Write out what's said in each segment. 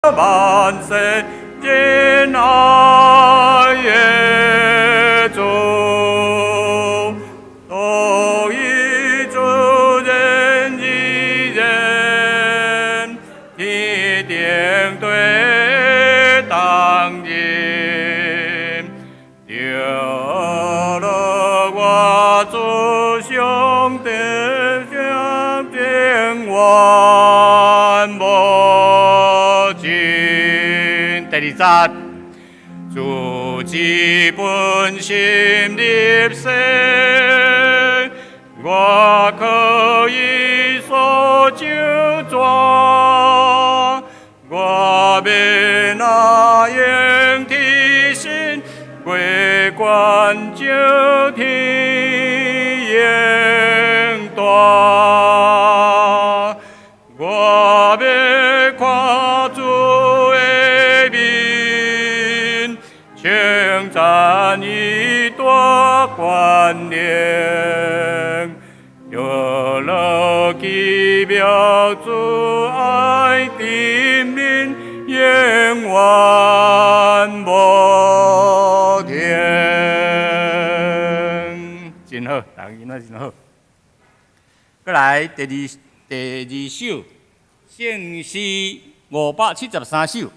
萬世仁愛的主，獨一主人一人，天頂對當日，著了我主上帝相敬願無盡。第二節，主之本心立誓，我可以所咒詛，我欲那用天心過關照天永大，我欲看主的面，稱讚伊大權能，得了奇妙主愛的面，永遠無停。真好，大家囡仔真好。過來第二首，聖詩573首。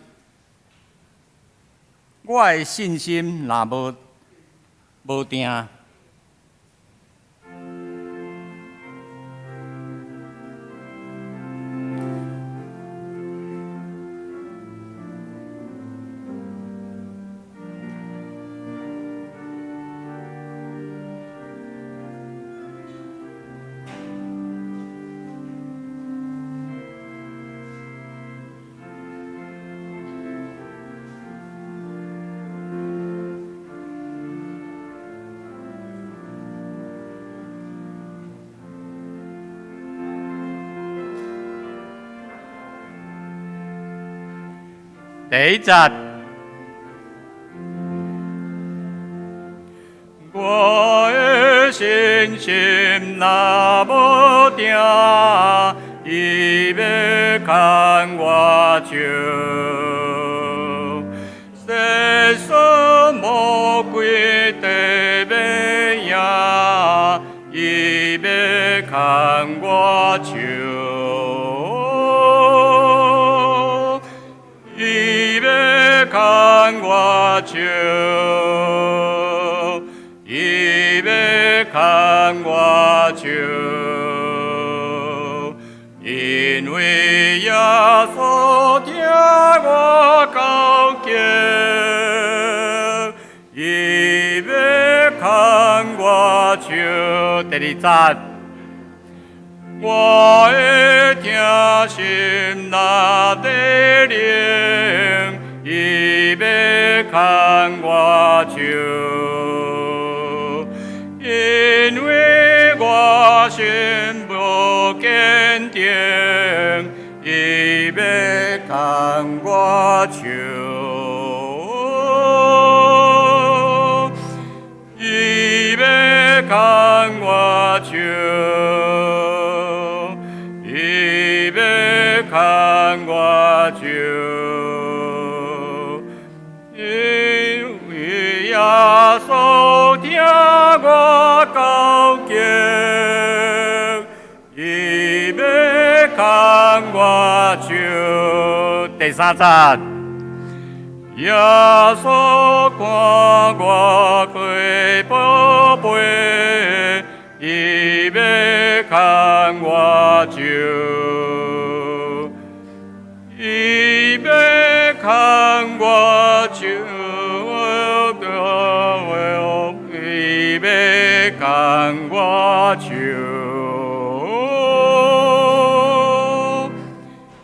我的信心若無定。第一節，我的信心若無定，伊欲牽我手。世事魔鬼地欲贏，伊欲牽我手。伊欲牽我手，伊欲牽我手，因為耶穌疼我到極，伊欲牽我手。第二節，我的疼心若得靈，伊欲牽我手，因為我心無堅定，伊欲牽我手，伊欲牽我手，伊欲牽我手，因為耶穌疼我到極，伊欲牽我手。第三節，耶穌看我過寶貝，伊欲牽我手，伊欲牽我手，伊欲牽我手，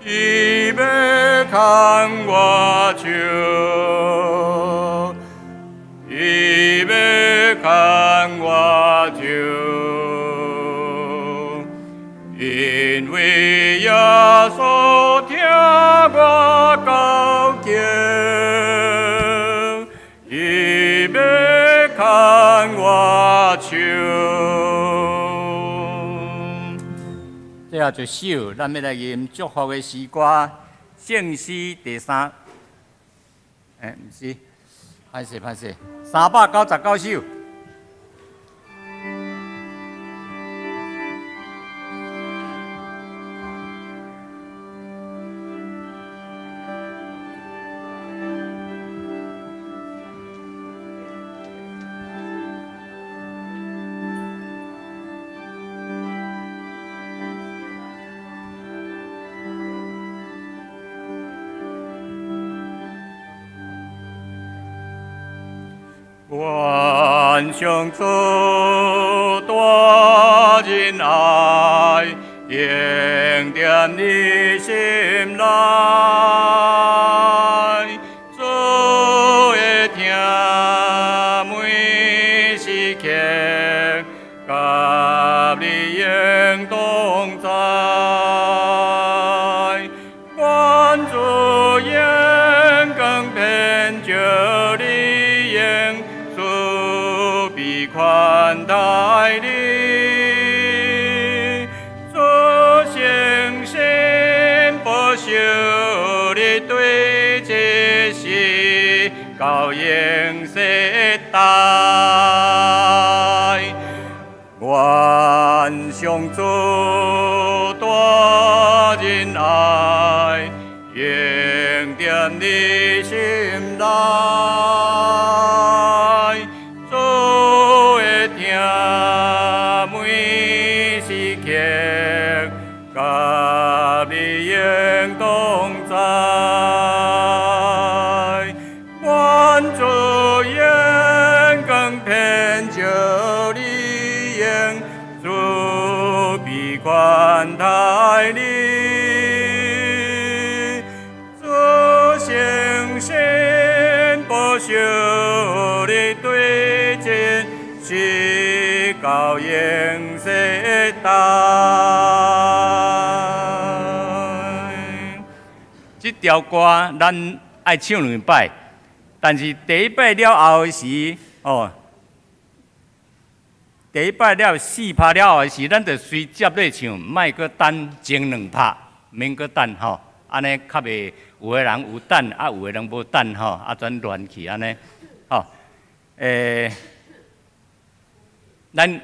伊欲牽我手，伊欲牽我手，因為耶穌疼我到極，伊欲牽我手。最後一首，咱欲來吟祝福的詩歌，聖詩第三，欸，毋是，歹勢歹勢，399首。願上主大仁愛，永踮你心內，主的疼每時刻，佮你永同在。願主眼光遍照你，用慈悲寬待你，主聖神保守你對這世到永世代。願上主大仁愛，永踮你心內，主的疼每時刻，佮你永同在。願主眼光遍照你，用慈悲寬待你，主聖神保守你對這世到永世代。這條歌咱愛唱兩擺，但是第一擺了後的時，哦，第一擺了四拍了後的時，咱就隨接咧唱，莫閣等前兩拍，免閣等吼，按呢較袂有的人有等，啊有的人無等吼，啊轉亂去按呢，吼，咱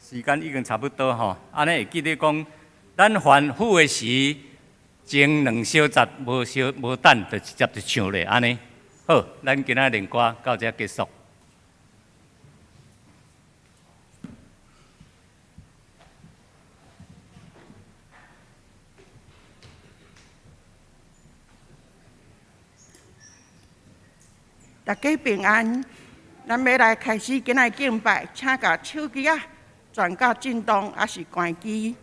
時間已經差不多吼，按呢會記得講，咱反覆的時，前兩小節無小無等，就直接就唱咧，按呢。好，咱今仔練歌到這結束。大家平安，咱欲來開始今仔敬拜，請共手機仔轉到震動，抑是關機。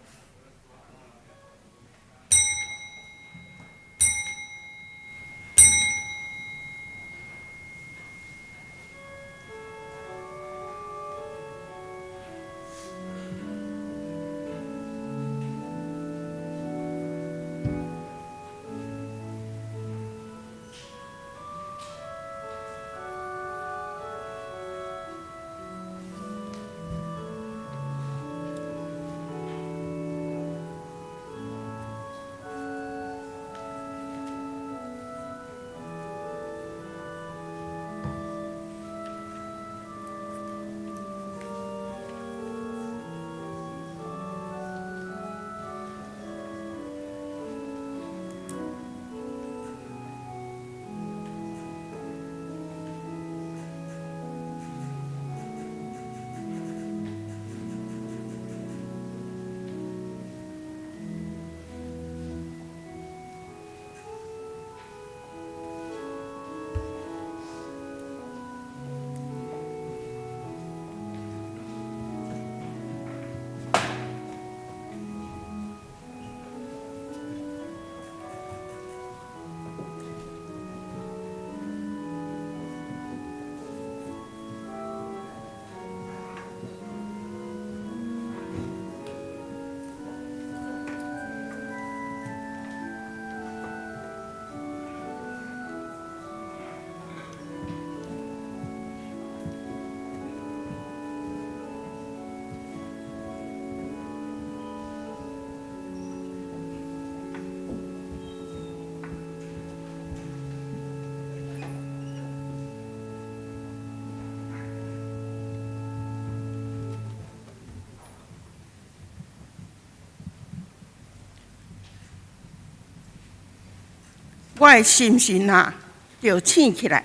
我的心神啊，著醒起來；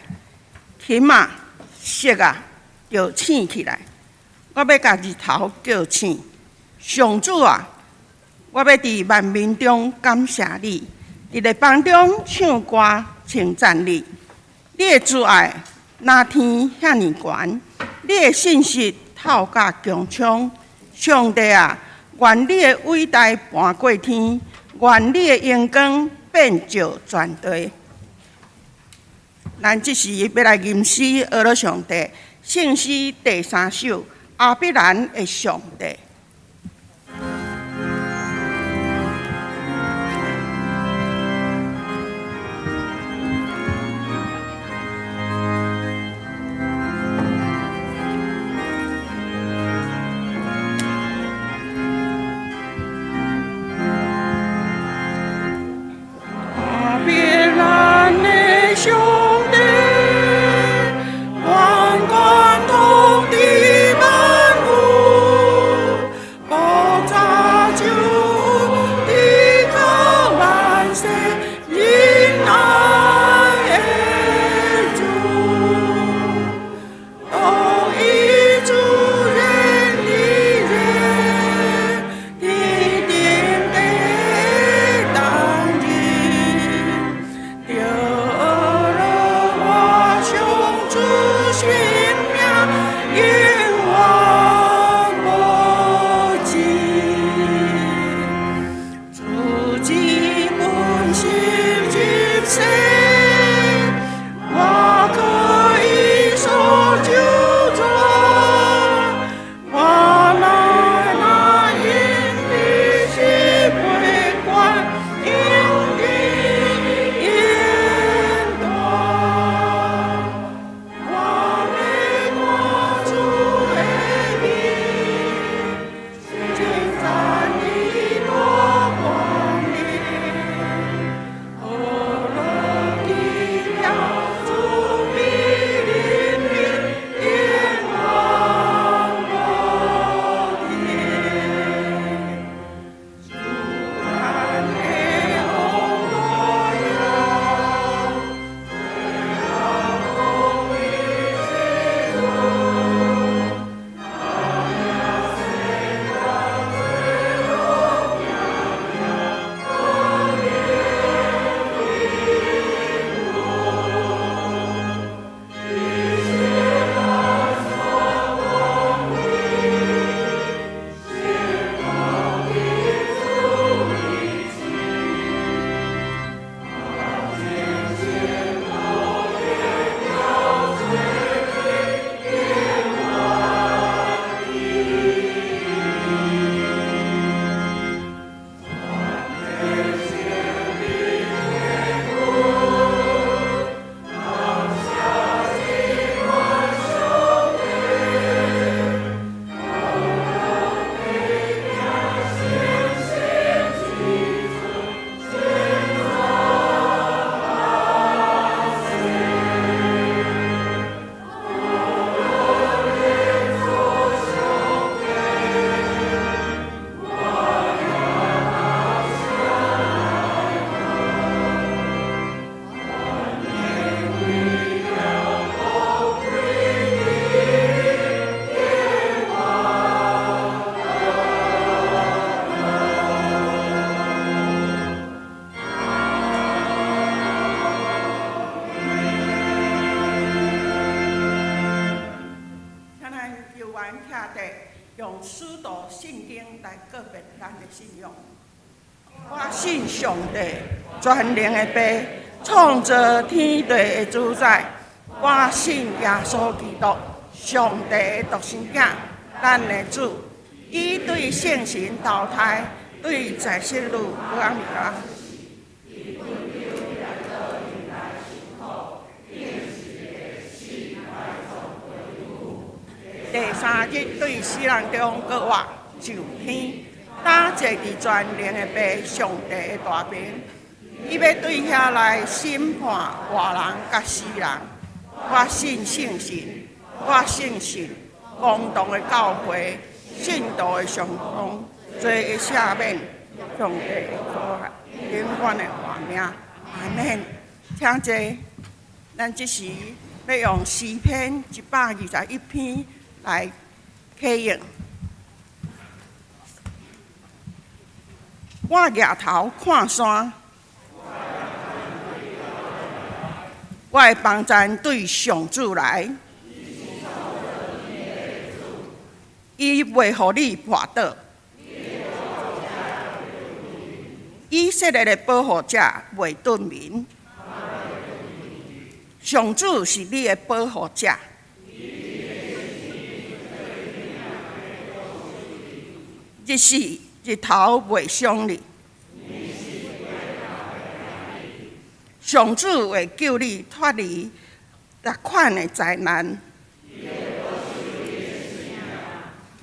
琴啊，瑟啊，著醒起來。我欲共日頭叫醒，上主啊！我欲佇萬民中感謝你，佇列邦中唱歌稱讚你。你的慈愛若天遐爾懸，你的信實透甲穹蒼。上帝啊，願你的偉大盤過天，願你的榮光遍照全地。咱這時欲來吟詩呵咾上帝，聖詩第三首，亞伯蘭的上帝。亞伯蘭的上帝，萬軍統治萬有，古早就有依靠萬世仁愛的主，獨一主人的人，天頂的當日，著了我上主聖名，永遠無止。自己本是入世，我可以所咒詛，我來那因你是不管因你引導，我欲看主的面，稱讚伊大光榮，呵咾奇妙慈悲憐憫，永遠無停。主咱的王大有，公義之主，請咱球員徛佇，用使徒信經來告別咱的信仰。我信上帝，全能的父，創造天地的主宰。我信耶穌基督，上帝的獨生囝，咱的主。伊對聖神投胎，對在聖女瑪利亞。第三日對死人中閣活上天，搭坐佇全能的父上帝的大爿，伊欲對遐來審判活人佮死人。我信聖神，我信信公同的教會，聖徒的相通，罪的赦免，上帝的可愛，永遠的活命。阿們。請坐，咱這時欲用詩篇121篇來啟應。我舉頭看山，我的幫贊對上主來，伊袂予你跋倒。以色列的保護者袂頓眠，上主是你的保護者。日時日頭袂傷你，上主會救你脫離逐款的災難。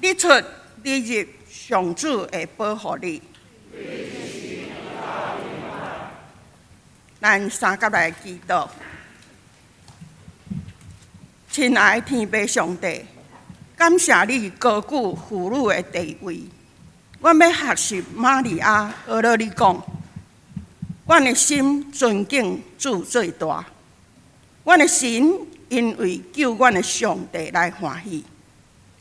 你出你入，上主會保護你。咱三佮來祈禱，親愛天父上帝，感謝你高舉婦女的地位。阮欲學習瑪利亞，學著你講，阮的心尊敬主最大，阮的心因為救阮的上帝來歡喜，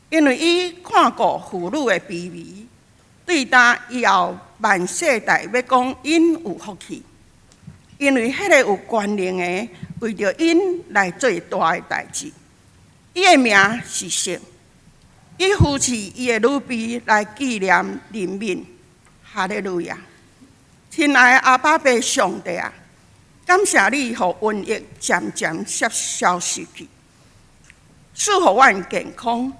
因為伊看顧婦女的卑微，對今以後萬世代欲講𪜶有福氣。因為彼個有權能的，為著𪜶來做大的代誌，伊的名是聖，伊扶持伊的女婢來紀念憐憫。哈利路亞！親愛的阿爸父上帝啊，感謝你予瘟疫漸漸消失去，賜予阮健康，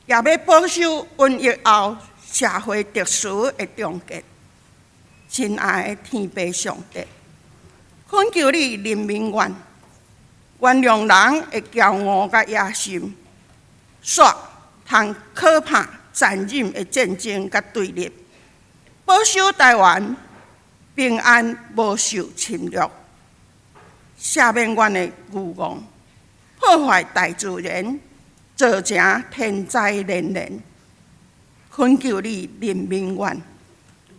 也欲保守瘟疫後社會秩序的重建。親愛的天父上帝，懇求你憐憫阮，原諒人的驕傲佮野心，煞通可怕殘忍的戰爭佮對立，保守台灣平安無受侵略，赦免阮的愚妄，破壞大自然，造成天災連連。懇求你憐憫阮，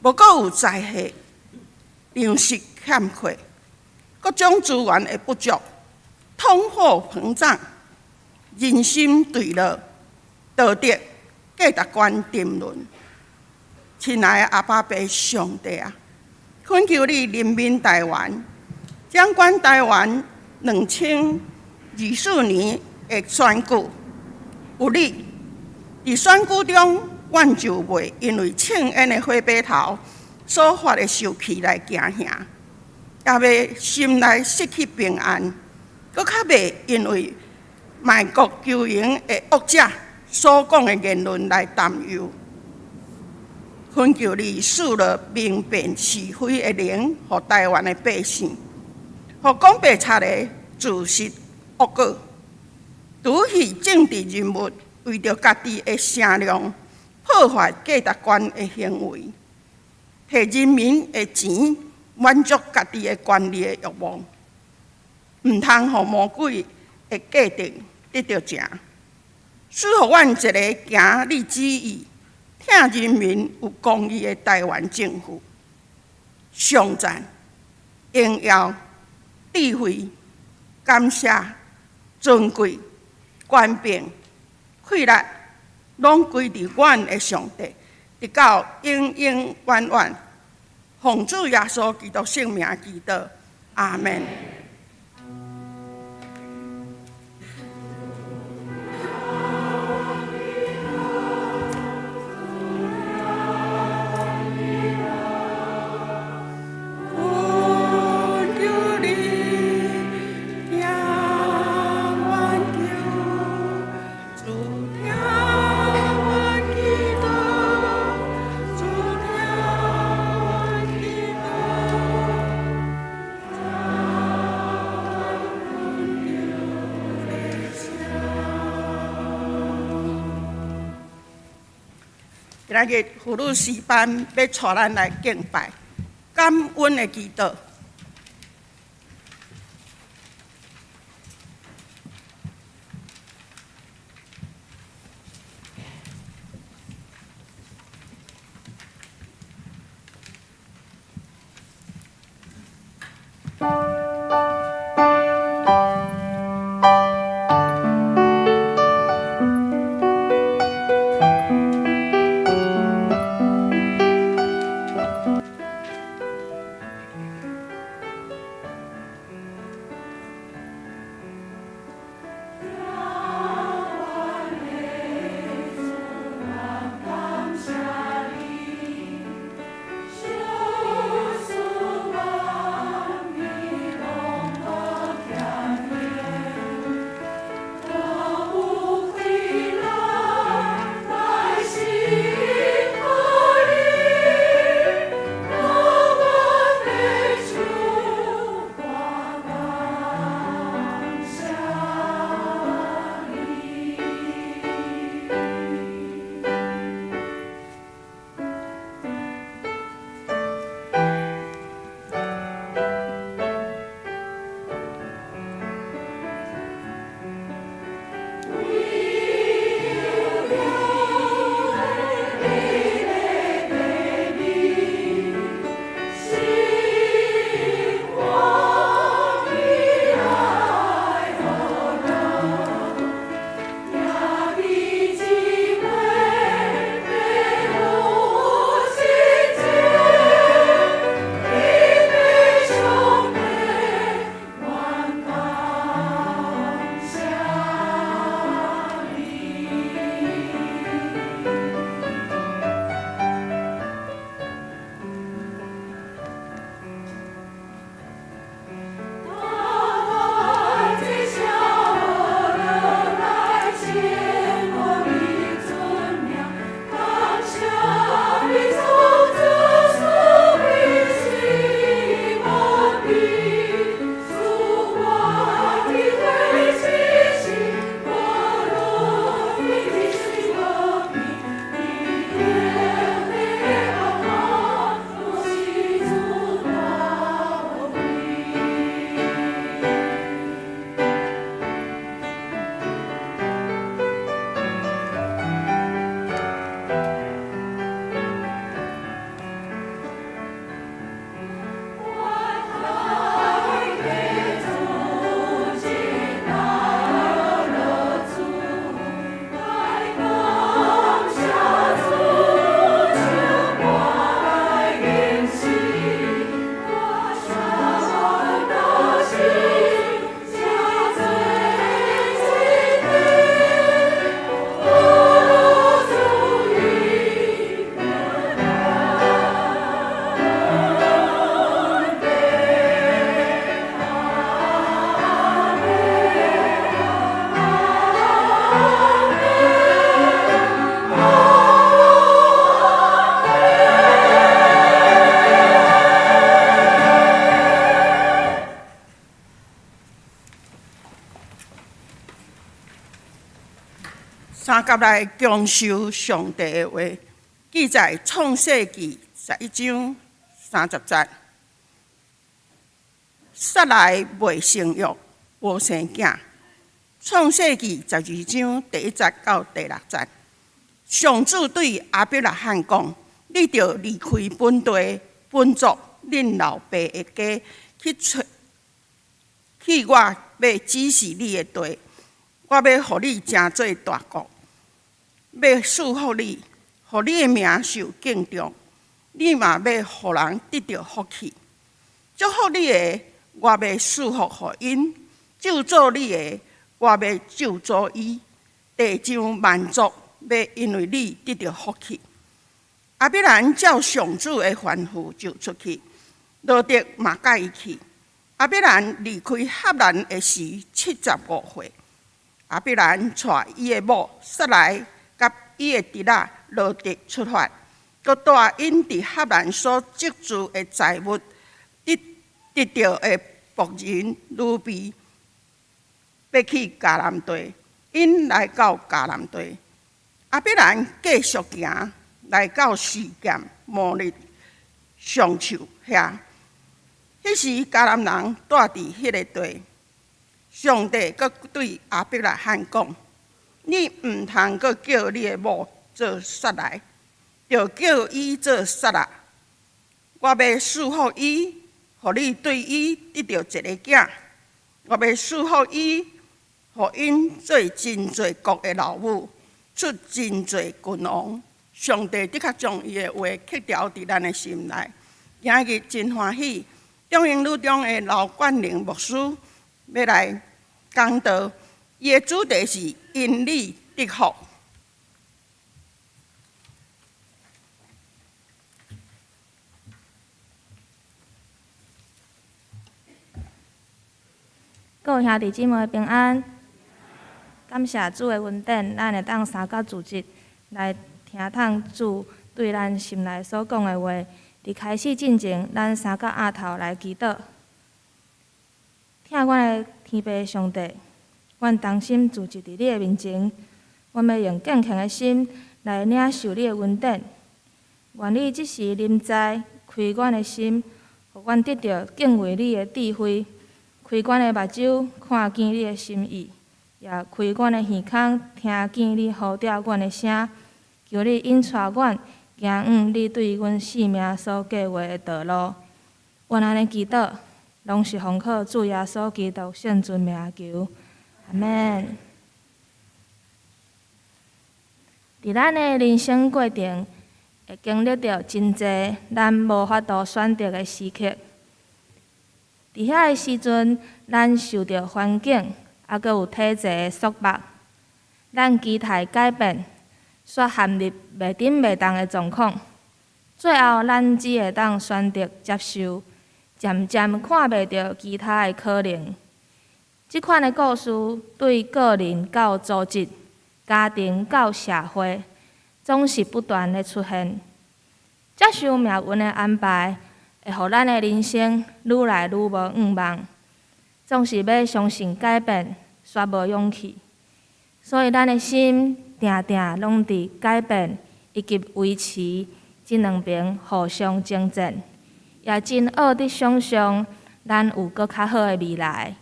無閣有災禍、糧食欠缺。各種資源的不足，通貨膨脹，人心墜落，道德價值觀沉淪。親愛的阿爸父上帝啊，懇求你憐憫台灣，掌管台灣2024年的選舉，有你佇選舉中，阮就袂因為衝煙的火把頭所發的受氣來驚嚇。也袂心內失去平安，閣較袂因為賣國求榮的惡者所講的言論來擔憂。懇求你賜落明辨是非的靈，予台灣的百姓，予講白賊的自食惡果。除去政治人物為著家己的聲量，破壞價值觀的行為，提人民的錢滿足家己的權力的欲望，毋通予魔鬼的計定得著成。賜予阮一个行你旨意、疼人民、有公義的台灣政府。頌讚、榮耀、智慧、感謝、尊貴、權柄、氣力，攏歸佇阮的上帝，直到永永遠遠。奉主耶穌基督聖名祈禱，阿們。懇求你聽阮求，主聽阮祈禱，主聽阮祈禱，早晚懇求的聲。今仔日婦女詩班欲帶咱來敬拜，感恩的祈禱。相佮來享受上帝的話，記載創世記11章30節。撒萊未生育，無生囝。創世記12章第1節到第6節，上主對亞伯拉罕講：你著離開本地、本族、恁老爸的家，去揣去我欲指示你的地，我欲予你成做大國，欲賜福你，予你的名受敬重，你嘛欲予人得著福氣。祝福你的，我欲賜福予𪜶；咒詛你的，我欲咒詛伊。地上萬族欲因為你得著福氣。亞伯蘭照上主的吩咐就出去，羅得嘛佮伊去。亞伯蘭離開哈蘭的時，75歲。亞伯蘭帶伊的某撒萊佮伊的侄仔羅得出發，閣帶𪜶佇哈蘭所積聚的財物，得得著的僕人奴婢，欲去迦南地。𪜶來到迦南地，亞伯蘭繼續行，來到示劍摩利橡樹遐。彼時迦南人住佇彼个地。上帝閣對亞伯拉罕講：你毋通閣叫你的某做撒萊，著叫伊做撒辣。我欲賜福伊，予你對伊得著一个囝。我欲賜福伊，予𪜶做真濟國的老母，出真濟君王。上帝的確將伊的話刻牢佇咱的心內。今日真歡喜，中英女中的劉冠玲牧師欲來講道，伊的主題是因你得福。各位兄弟姊妹平安，感謝主的恩典，咱會當三角組織來聽通主對咱心內所講的話。佇開始進前，咱三角徛頭來祈禱。疼阮的天父上帝，阮同心聚集佇你的面前，阮欲用敬虔的心來領受你的恩典。願你這時臨在，開阮的心，予阮得著敬畏你的智慧；開阮的目睭，看見你的心意；也開阮的耳孔，聽見你呼召阮的聲。求你引帶阮行往你對阮性命所計畫的道路。阮按呢祈禱，攏是奉靠主耶穌基督聖尊名求，阿們。佇咱的人生過程，會經歷著真濟咱無法度選擇的時刻。佇遐个時陣，咱受著環境，猶閣有體制的束縛，咱期待改變，煞陷入袂振袂動的狀況。最後，咱只會當選擇接受，漸漸看袂著其他的可能。這款的故事對個人到組織、家庭到社會，總是不斷咧出現。接受命運的安排，會予咱的人生愈來愈無向望。總是欲相信改變，煞無勇氣。所以，咱的心定定攏佇改變以及維持這兩邊互相爭戰，也真僫佇想像咱有閣較好的未來。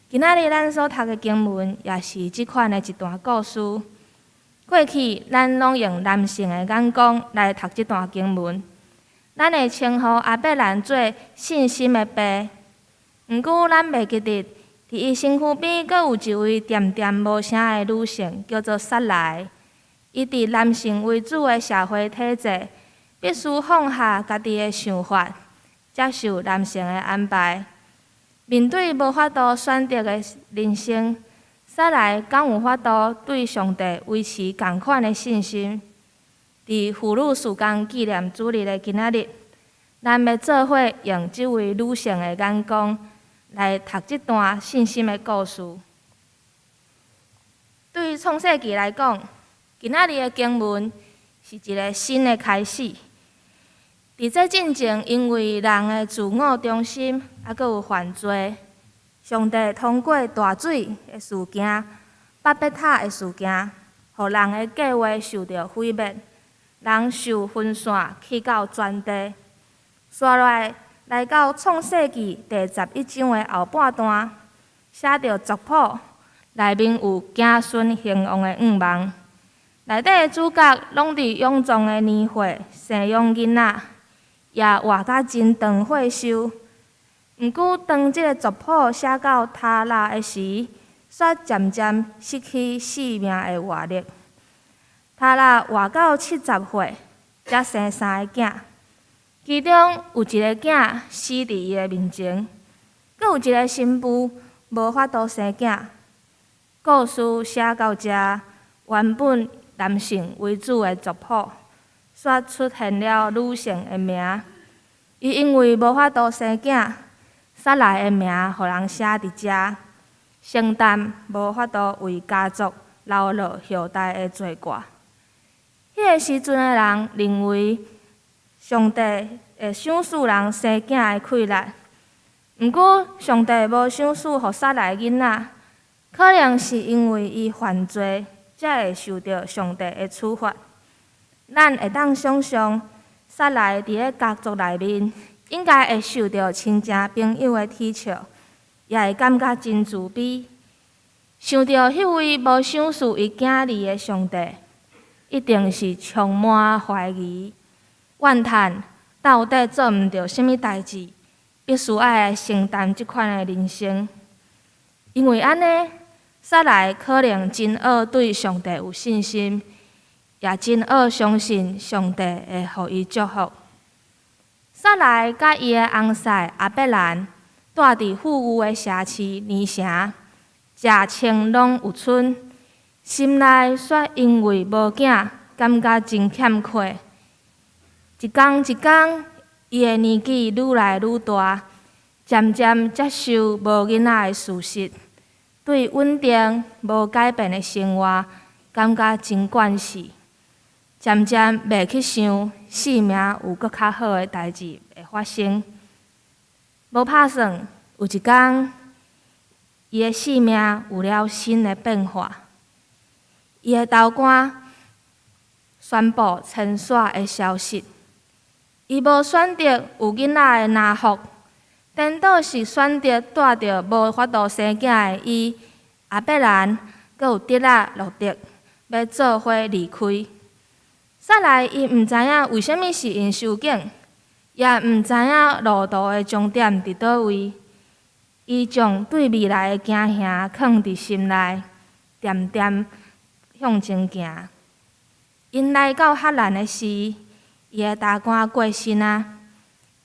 今仔日咱所讀的經文，也是這款的一段故事。過去，咱攏用男性的眼光來讀這段經文，咱會稱呼亞伯蘭做信心的爸。毋過，咱袂記得，佇伊身軀邊閣有一位恬恬無聲的女性，叫做撒萊。伊佇男性為主的社會體制，必須放下家己的想法，接受男性的安排。面對無法度選擇的人生，撒萊敢有法度對上帝維持仝款的信心？佇婦女事工紀念主日的今仔日，咱欲做伙用這位女性的眼光來讀這段信心的故事。對創世記來講，今仔日的經文是一个新的開始。佇這進前，因為人的自我中心，猶閣有犯罪，上帝通過大水的事件、巴別塔的事件，予人的計劃受著毀滅，人受分散去到全地。紲落來來到創世紀第11章的後半段，寫著族譜內面有子孫興旺的願望。內底的主角攏佇勇壯的年歲生養囡仔，也活甲真長歲壽。毋過當這个族譜寫到他拉的時，煞漸漸失去生命的活力。他拉活到70歲，才生三个囝，其中有一个囝死佇伊的面前，閣有一个新婦無法度生囝。故事寫到遮，原本男性為主的族譜，煞出現了女性的名。伊因為無法度生囝，撒萊的名予人寫佇遮，承擔無法度為家族留落後代的罪過。彼个時陣的人認為上帝會賞賜人生囝的氣力，毋過上帝無賞賜予撒萊囡仔，可能是因為伊犯罪，才會受著上帝的處罰。咱會當想像，撒萊佇咧家族內面，應該會受著親情朋友的恥笑，也會感覺真自卑。想著彼位無賞賜伊囝兒的上帝，一定是充滿懷疑、怨嘆，到底做毋著啥物代誌，必須愛來承擔這款的人生。因為按呢，撒萊可能真愛對上帝有信心，也真愛相信上帝會予伊祝福。撒萊佮伊的翁婿亞伯蘭蹛佇富裕的城市尼城，食穿攏有賰，心內煞因為無囝，感覺真欠缺。一工一工，伊的年紀愈來愈大，漸漸接受無囡仔的事實，對穩定無改變的生活感覺真慣勢。漸漸袂去想生命有閣較好的代誌會發生。無拍算，有一工，伊的生命有了新的變化。伊的頭官宣布遷徙的消息。伊無選擇有囡仔的拿鶴，顛倒是選擇帶著無法度生囝的伊亞伯蘭，閣有侄仔洛特，欲做伙離開。撒萊伊毋知影為啥物是𪜶收景，也毋知影路途的終點佇佗位。伊將對未來的驚嚇囥佇心內，恬恬向前行。𪜶來到哈蘭的時，伊的大官過身啊，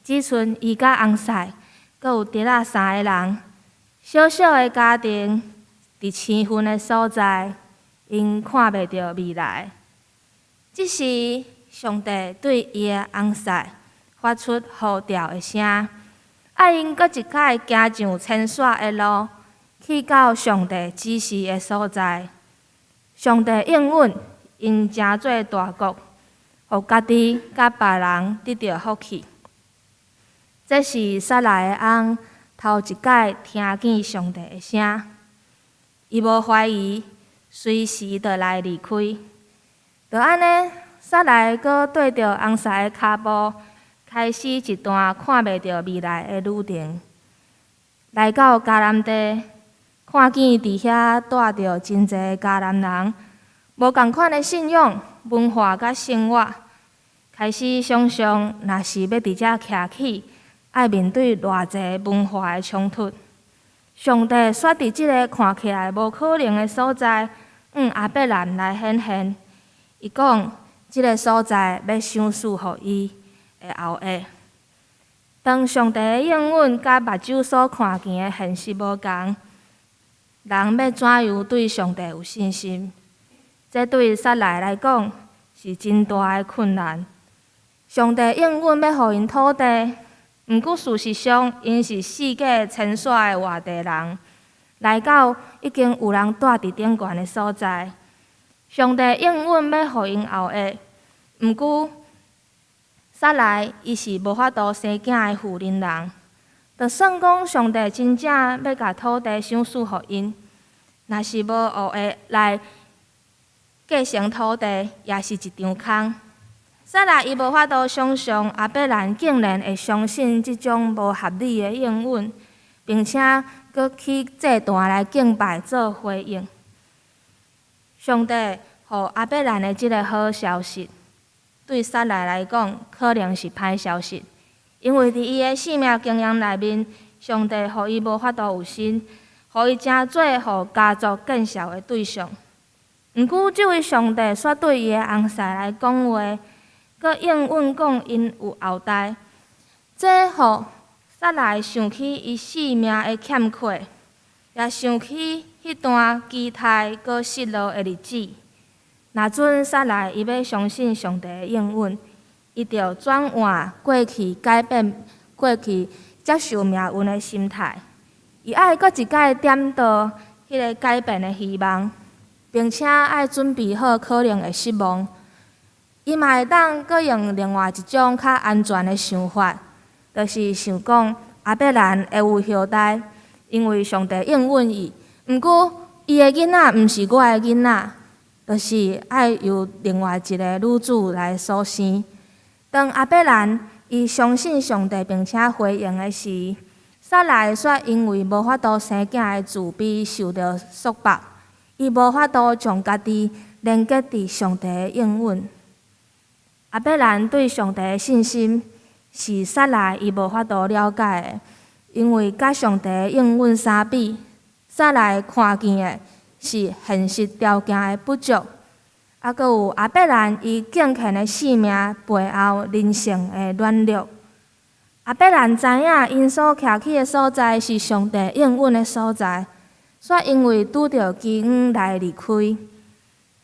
只賰伊佮翁婿，閣有侄仔三个人，小小的家庭，佇生分的所在，𪜶看袂著未來。這時，上帝對伊的翁婿發出呼召的聲，愛𪜶閣一擺行上遷徙的路，去到上帝指示的所在。上帝應允，𪜶成做大國，予家己佮別人得著福氣。這是撒萊的翁頭一擺聽見上帝的聲，伊無懷疑，隨時就來離開。就按呢，撒萊閣綴著翁婿的跤步，開始一段看袂著未來的旅程。來到迦南地，看見佇遐蹛著真濟迦南人，無仝款的信仰、文化佮生活，開始想像，若是欲佇遮徛起，愛面對偌濟文化的衝突。上帝煞佇這个看起來無可能的所在，向亞伯蘭來顯現。伊講，這个所在欲賞賜予伊的後裔。當上帝的應允佮目睭所看見的現實無仝，人欲怎樣對上帝有信心？這對撒萊來講是真大的困難。上帝應允欲予𪜶土地，毋過事實上，𪜶是四界遷徙的外地人，來到已經有人蹛佇頂懸的所在。上帝應允欲予𪜶後裔，毋過撒萊伊是無法度生囝的婦人人。就算講上帝真正欲共土地賞賜予𪜶，若是無後裔來繼承土地也是一場空。撒萊伊無法度想像亞伯蘭竟然會相信這種無合理的應允，並且閣起祭壇來敬拜做回應。上帝予亞伯蘭的這个好消息，對撒萊來講可能是歹消息，因為佇伊的性命經驗內面，上帝予伊無法度有身，予伊成做予家族見笑的對象。毋過，這位上帝煞對伊的翁婿來講話，閣應允講𪜶有後代，這予撒萊想起伊性命的欠缺，也想起彼段期待閣失落的日子。若準撒萊伊欲相信上帝的應允，伊著轉換過去改變過去接受命運的心態，伊愛閣一擺點著彼个改變的希望，並且愛準備好可能會失望。伊嘛會當閣用另外一種較安全的想法，就是想講亞伯蘭會有後代，因為上帝應允伊。毋過伊的囡仔毋是我的囡仔，就是愛由另外一个女子來所生。當亞伯蘭伊相信上帝並且回應的時，撒萊煞因為無法度生囝的自卑受著束縛，伊無法度將家己連結佇上帝的應允。亞伯蘭對上帝的信心是撒萊伊無法度了解的，因為佮上帝的應允相比，撒萊看見的是現實條件的不足，猶閣有亞伯蘭伊敬虔的性命背後人性的軟弱。亞伯蘭知影𪜶所徛起的所在是上帝應允的所在，煞因為拄著機緣來離開。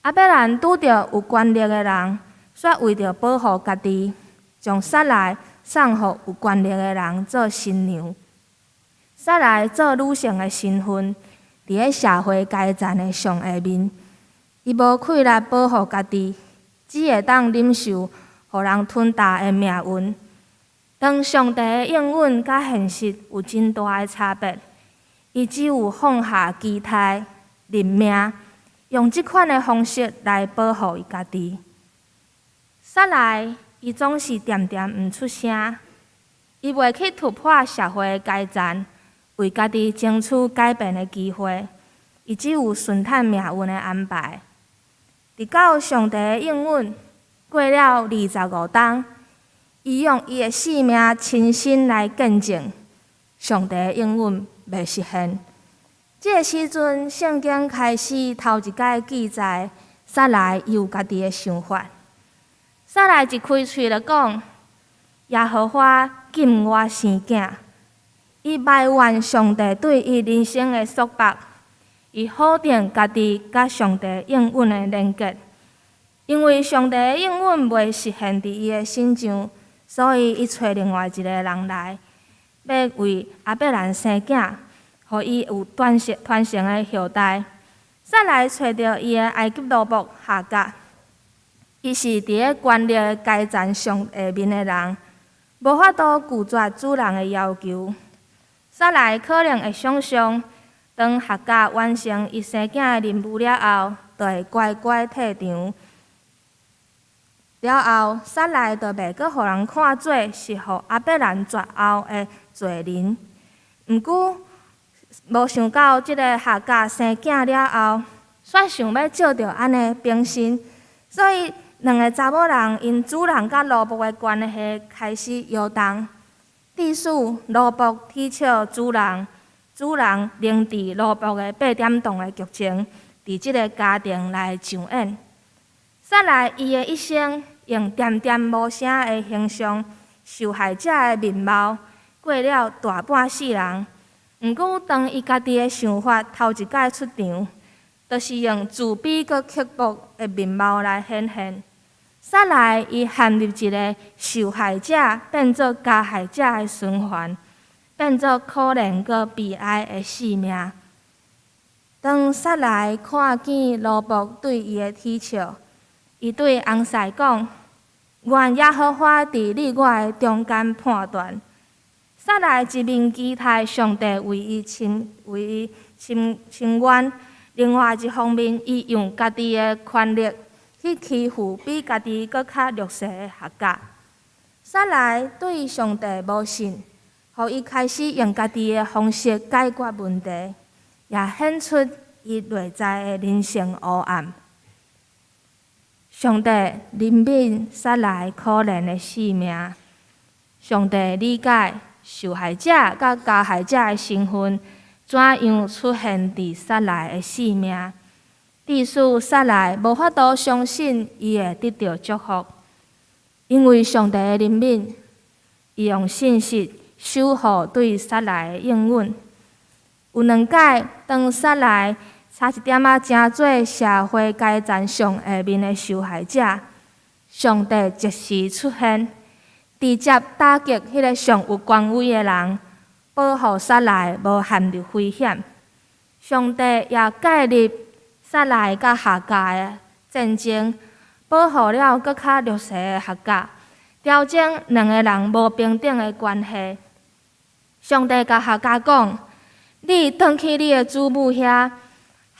亞伯蘭拄著有權力的人，煞為著保護家己，將撒萊送予有權力的人做新娘。撒萊做女性的身份，佇咧社會階層的上下面，伊無氣力保護家己，只會當忍受予人吞噬的命運。當上帝的應允佮現實有真大的差別，伊只有放下期待、認命，用這款的方式來保護伊家己。撒萊，伊總是恬恬毋出聲，伊袂去突破社會階層，為家己爭取改變的機會。伊只有順趁命運的安排。直到上帝的應允過了25冬，伊用伊的性命親身來見證上帝的應允袂實現。這個時陣，聖經開始頭一擺記載撒萊伊有家己的想法。撒萊一開喙就講：耶和華禁我生囝。伊埋怨上帝對伊人生的束縛，伊否定家己佮上帝應允的連結，因為上帝的應允袂實現佇伊的身上，所以伊揣另外一個人來，欲為亞伯蘭生囝，予伊有傳承傳承的後代。撒萊揣著伊的埃及奴僕夏甲。伊是佇咧權力階層上下面的人，無法度拒絕主人的要求。撒萊可能會想像，當夏甲完成伊生囝的任務了後，就會乖乖退場。了後，撒萊就袂閣予人看做是予亞伯蘭絕後的罪人。毋過，無想到這个夏甲生囝了後，煞想欲藉著按呢平身，所以兩个查某人𪜶主人佮奴僕的關係開始搖動。致使奴僕恥笑主人，主人凌遲奴僕的八點檔的劇情，佇這个家庭來上演。撒萊伊的一生用恬恬無聲的形象，受害者的面貌，過了大半世人。毋過，當伊家己的想法頭一擺出場，就是用自卑閣刻薄的面貌來顯現。撒萊伊陷入一个受害者變做加害者的循環，變做可憐閣悲哀的性命。當撒萊看見奴僕對伊的恥笑，伊對翁婿講：願耶和華佇你我的中間判斷。撒萊一面期待上帝為伊伸冤，另外一方面，伊用家己的權力去欺負比家己閣較弱勢的夏甲。撒萊對上帝無信，予伊開始用家己的方式解決問題，也顯出伊內在的人性黑暗。上帝憐憫撒萊可憐的性命。上帝理解受害者佮加害者的身份怎樣出現佇撒萊的性命，致使撒萊無法度相信伊會得著祝福。因為上帝的憐憫，伊用信實守護對撒萊的應允。有兩擺，當撒萊差一點仔成做社會階層上下面的受害者，上帝及時出現，直接打擊彼个上有權威的人，保護撒萊無陷入危險。上帝也介入撒萊佮夏甲的戰爭，保護了閣較弱勢的夏甲，調整兩个人無平等的關係。上帝共夏甲講：你轉去你的祖母遐，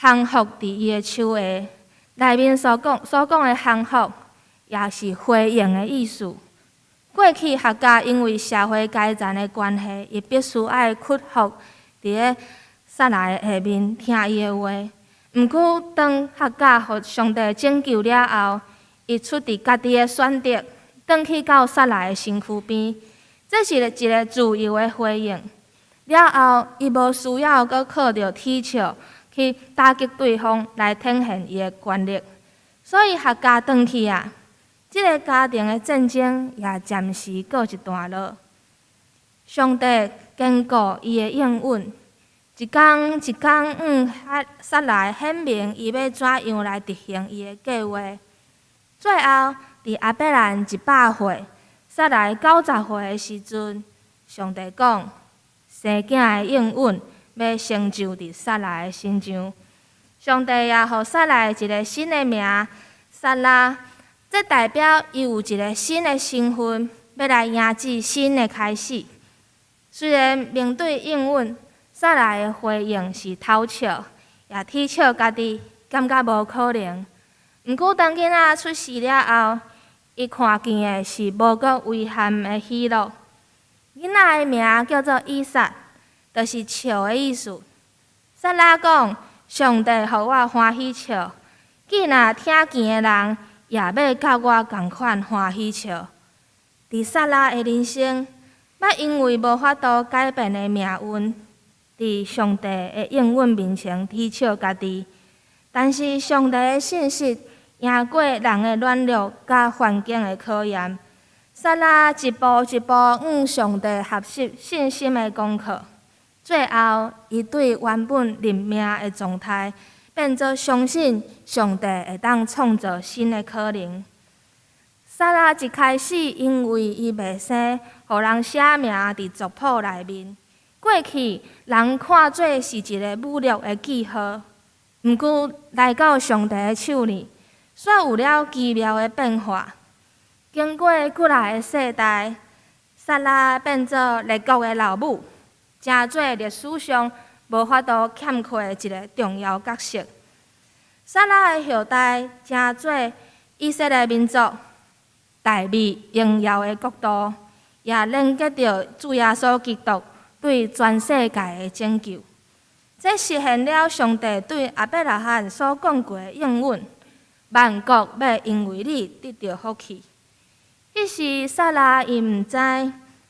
降服佇伊的手下。內面所講的降服，也是回應的意思。過去夏甲因為社會階層的關係，伊必須愛屈服佇咧撒萊的下面，聽伊的話。毋過當夏甲予上帝拯救了後，伊出佇家己的選擇，轉去到撒萊的身軀邊，這是一个自由的回應。了後，伊無需要閣靠著乞笑去打擊對方來體現伊的權力，所以夏甲轉去啊，這个家庭的戰爭也暫時告一段落。上帝堅固伊的應允，一工一工向撒萊顯明伊欲怎樣來執行伊的計劃。最後，佇亞伯蘭100歲，撒萊90歲的時陣，上帝講，生囝的應允欲成就佇撒萊的身上。上帝也予撒萊一个新的名，撒拉，這代表伊有一个新的身份，欲來迎接新的開始。雖然面對應允，撒萊的回應是偷笑，也恥笑家己，感覺無可能。毋過當囡仔出世了後，伊看見的是無閣遺憾的喜樂。囡仔的名叫做以撒，就是笑的意思。撒拉講：上帝予我歡喜笑，見若聽見的人也欲佮我仝款歡喜笑。佇撒拉的人生，捌因為無法度改變的命運，佇上帝的應允面前恥笑家己。但是上帝的信實贏過人的軟弱佮環境的考驗。撒拉一步一步向上帝學習信心的功課，最後，伊對原本認命的狀態，變做相信上帝會當創造新的可能。撒拉一開始因為伊袂生，予人寫名佇族譜內面。過去人看做是一个侮辱的記號，毋過來到上帝的手裡，煞有了奇妙的變化。經過幾若个世代，撒拉變做列國的老母，成做歷史上無法度欠缺的一个重要角色。撒拉的後代成做以色列民族大衛榮耀的國度，也連結著主耶穌基督對全世界的拯救。這實現了上帝對亞伯拉罕所講過的應允：萬國欲因為你得著福氣。彼時撒拉伊毋知，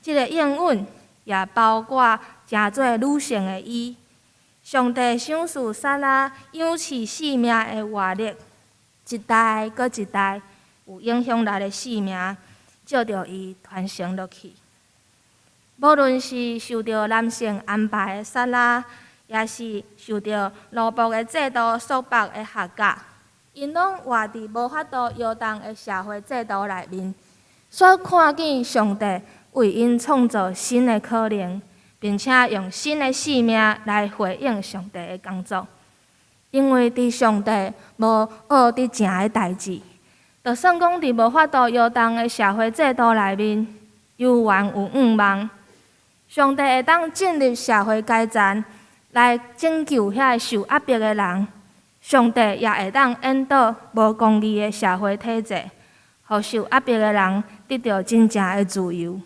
這个應允也包括成做女性的伊。上帝賞賜撒拉養飼性命的活力，一代閣一代有影響力的性命，照著伊傳承落去。無論是受著男性安排的撒拉，抑是受著奴僕的制度束縛的夏甲，𪜶攏活佇無法度搖動的社會制度內面，煞看見上帝為𪜶創造新的可能，並且用新的性命來回應上帝的工作。因為佇上帝無僫佇成的代誌，就算講佇無法度搖動的社會制度內面，猶原有向望。上帝會當進入社會階層來拯救遐個受壓迫的人，上帝也會當引導無公義的社會體制，予受壓迫的人得著真正的自由。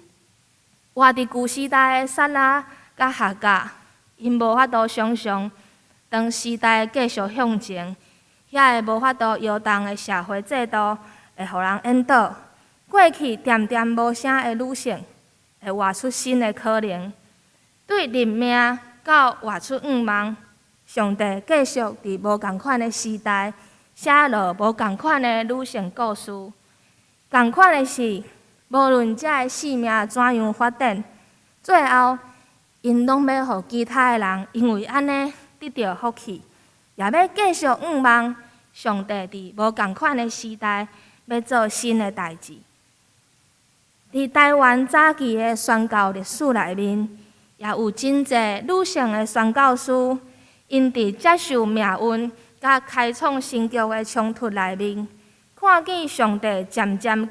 活佇舊時代的撒拉佮夏甲，𪜶無法度想像，當時代繼續向前，遐个無法度搖動的社會制度會予人引導。過去恬恬無聲的女性，會活出新的可能。對認命到活出向望，上帝繼續佇無仝款的時代寫落無仝款的女性故事。仝款的是，無論這个生命怎樣發展，最後𪜶攏欲予其他的人因為按呢得著福氣，也欲繼續向望上帝佇無仝款的時代欲做新的代誌。佇台灣早期的宣教歷史內面，也有真濟女性的宣教師，𪜶佇接受命運佮開創新局的衝突內面，看見上帝漸漸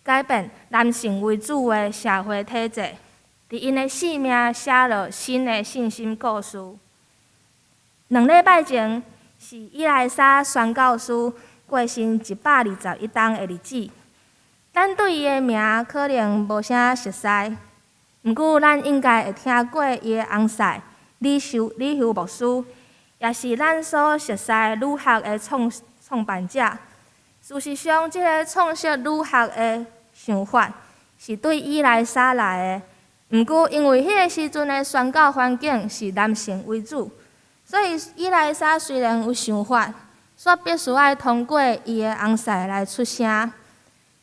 改變男性為主的社會體制，佇𪜶的生命寫落新的信心故事。2禮拜前是伊萊莎宣教師過身121冬的日子。咱對伊的名可能無啥熟似，毋過咱應該會聽過伊的翁婿李修牧師，也是咱所熟似女學的創辦者。事實上，這个創設女學的想法是對伊萊莎來的，毋過因為彼个時陣的宣教環境是男性為主，所以伊萊莎雖然有想法，卻必須愛通過伊的翁婿來出聲。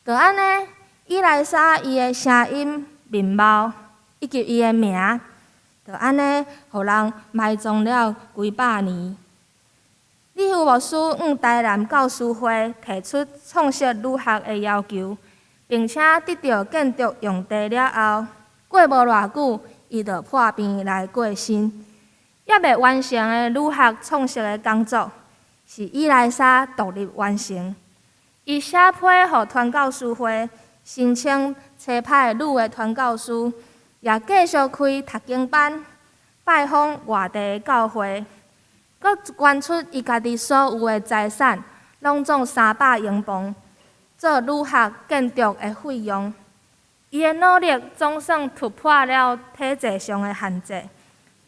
就按呢，伊萊莎伊的聲音、面貌以及伊的名，就按呢，予人埋葬了幾百年。李修牧師向台南教師會提出創設女學的要求，並且得著建築用地了後，過無偌久，伊就破病來過身。猶未完成的女學創設的工作，是伊萊莎獨立完成。伊寫批予傳教士會申請差派女的傳教師，也繼續開讀經班，拜訪外地的教會，閣捐出伊家己所有的財產，攏總300英鎊，做女學建築的費用。伊的努力總算突破了體制上的限制。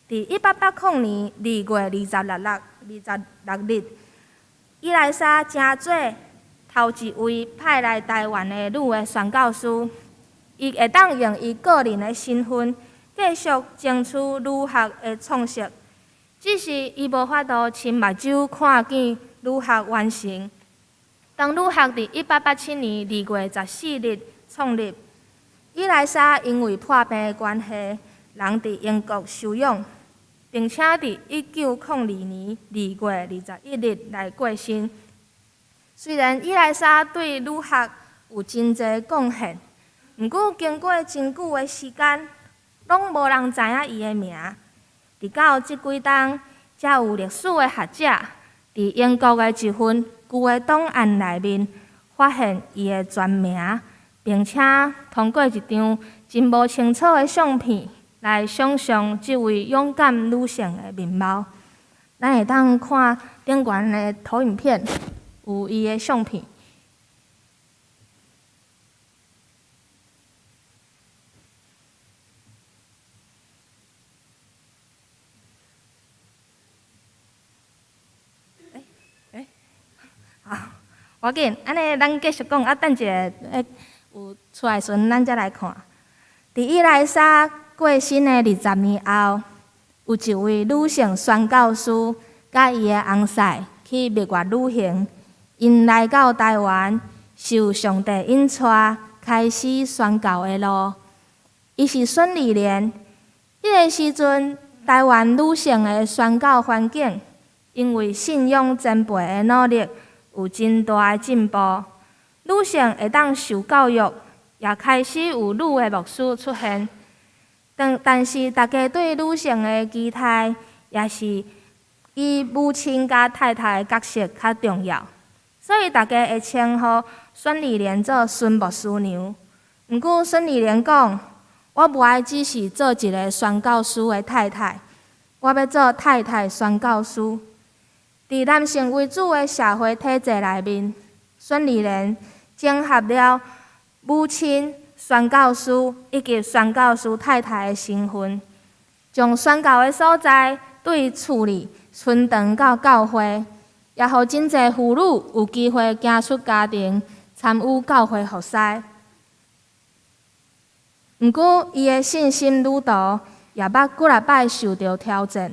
佇1880年2月26日，伊萊莎成做頭一位派來台灣的女的宣教師，伊會當用伊個人的身份繼續爭取女學的創設，只是伊無法度親目睭看見女學完成。當女學佇1887年2月14日創立，伊萊莎因為破病的關係，人佇英國休養，並且佇1902年2月21日來過身。雖然伊萊莎對女學有真濟貢獻，毋過經過真久的時間，攏無人知影伊的名。直到這幾冬，才有歷史的學者佇英國的一份舊的檔案內面發現伊的全名，並且通過一張真無清楚的相片來想像這位勇敢女性的面貌。咱會當看頂懸的投影片。有伊的相片。欸欸，好，無要緊，按呢咱繼續講，啊，等一下，有出來時陣，咱才來看。佇伊萊莎過身的20年後，有一位女性宣教師，佮伊的翁婿去蜜月旅行，𪜶來到台灣，受上帝引帶，開始宣教的路。伊是孫理蓮。彼个時陣，台灣女性的宣教環境，因為信仰前輩的努力，有真大的進步。女性會當受教育，也開始有女的牧師出現。但是，大家對女性的期待，也是以母親佮太太的角色較重要，所以大家會稱呼孫理蓮做孫牧師娘。毋過孫理蓮講：我無愛只是做一个宣教師的太太，我欲做太太宣教師。佇男性為主的社會體制內面，孫理蓮整合了母親、宣教師以及宣教師太太的身份，將宣教的所在對厝裡伸長到教會，也予真濟婦女有機會行出家庭，參與教會服侍。毋過，伊的信心旅途也捌幾若擺受著挑戰，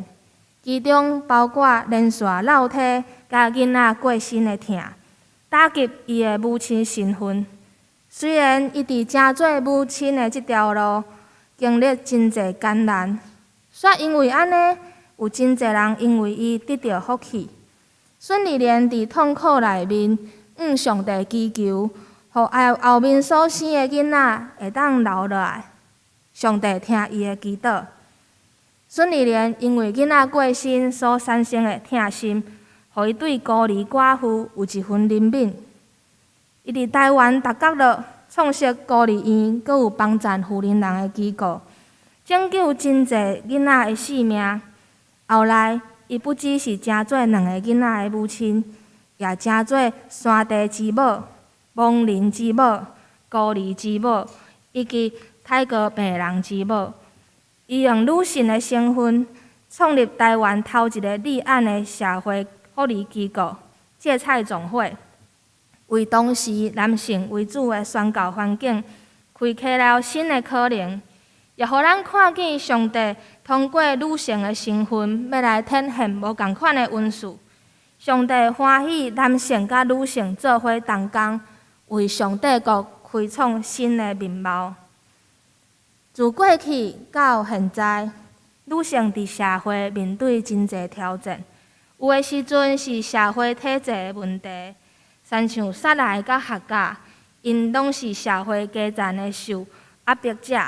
其中包括連續落體佮囡仔過身的疼，打擊伊的母親身份。雖然伊佇成做母親的這條路經歷真濟艱難，煞因為按呢，有真濟人因為伊得著福氣。孫理蓮佇痛苦內面，向上帝祈求，予後後面所生的囡仔會當留落來。上帝聽伊的祈禱。孫理蓮因為囡仔過身所產生的疼心，予伊對孤兒寡婦有一份憐憫。伊佇台灣逐角落創設孤兒院，閣有幫贊婦人的機構，拯救真濟囡仔的性命。後來，伊不只是成做兩个囡仔的母親，也成做山地之母、亡人之母、孤兒之母，以及泰國病人之母。伊用女性的身份，創立台灣頭一个立案的社會福利機構——芥菜種會，為當時男性為主的宣教環境，開啟了新的可能，也予咱看見上帝通過女性的身份，欲來展現無仝款的恩賜。上帝歡喜男性佮女性做伙同工，為上帝國開創新的面貌。自過去到現在，女性佇社會面對真濟挑戰，有的時陣是社會體制的問題，親像撒萊佮夏甲，𪜶攏是社會階層的受壓迫者。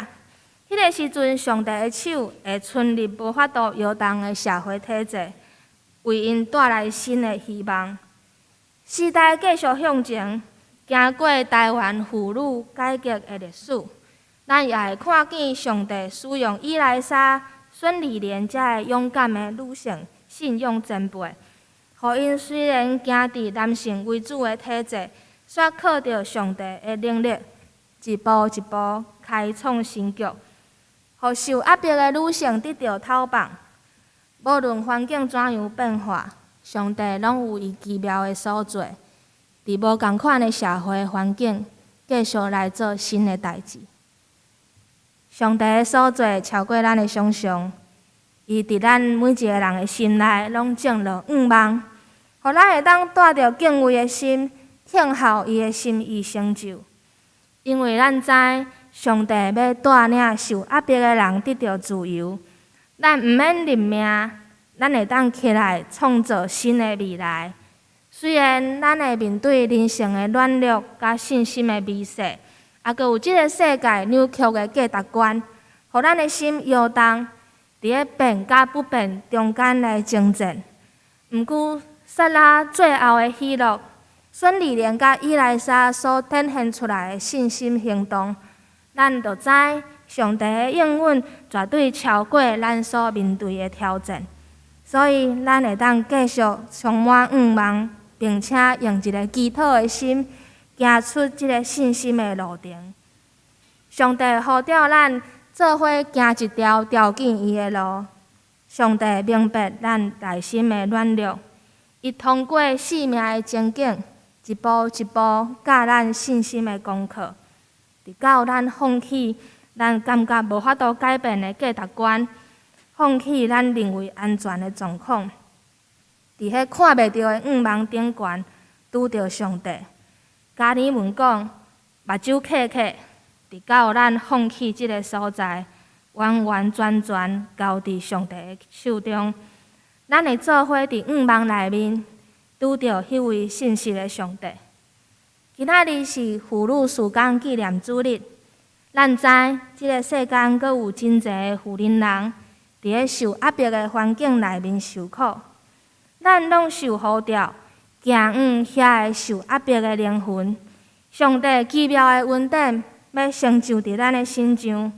彼个時陣，上帝的手會伸入無法度搖動的社會體制，為𪜶帶來新的希望。時代繼續向前，行過台灣婦女改革的歷史，咱也會看見上帝使用以萊莎、孫理蓮遮个勇敢的女性信仰前輩，予𪜶雖然行佇男性為主的體制，煞靠著上帝的能力，一步一步開創新局，予受壓迫的女性得著透放。無論環境怎樣變化，上帝攏有伊奇妙的所作，佇無仝款的社會環境，繼續來做新的代誌。上帝的所作超過咱的想像，伊佇咱每一个人的心內攏種落向望，予咱會當帶著敬畏的心，聽候伊的心意成就。因為咱知上帝欲帶領受壓迫的人得著自由，咱毋免認命，咱會當起來創造新的未來。雖然咱會面對人性的軟弱佮信心的微細，也閣有這个世界扭曲的價值觀，予咱的心搖動，佇咧變佮不變中間來爭戰。毋過，撒拉最後的喜樂，孫理蓮佮以萊莎所展現出來的信心行動，咱就知上帝的應允絕對超過咱所面對的挑戰。所以，咱會當繼續充滿向望，並且用一个祈禱的心，行出這个信心的路程。上帝呼召咱做伙行一條朝見伊的路。上帝明白咱內心的軟弱，伊通過生命的情景，一步一步教咱信心的功課，直到咱放棄咱感覺無法度改變的價值觀，放棄咱認為安全的狀況，佇彼看袂著的向望頂懸，拄著上帝。加爾文講，目睭瞌瞌，直到咱放棄這个所在，完完全全交佇上帝的手中，咱會做伙佇向望內面拄著彼位信實的上帝。今仔日是婦女事工紀念主日，咱知這个世間閣有真濟的婦人佇咧受壓迫的環境內面受苦，咱攏受呼召，行往遐个受壓迫的靈魂。上帝奇妙的恩典，欲成就佇咱的身上，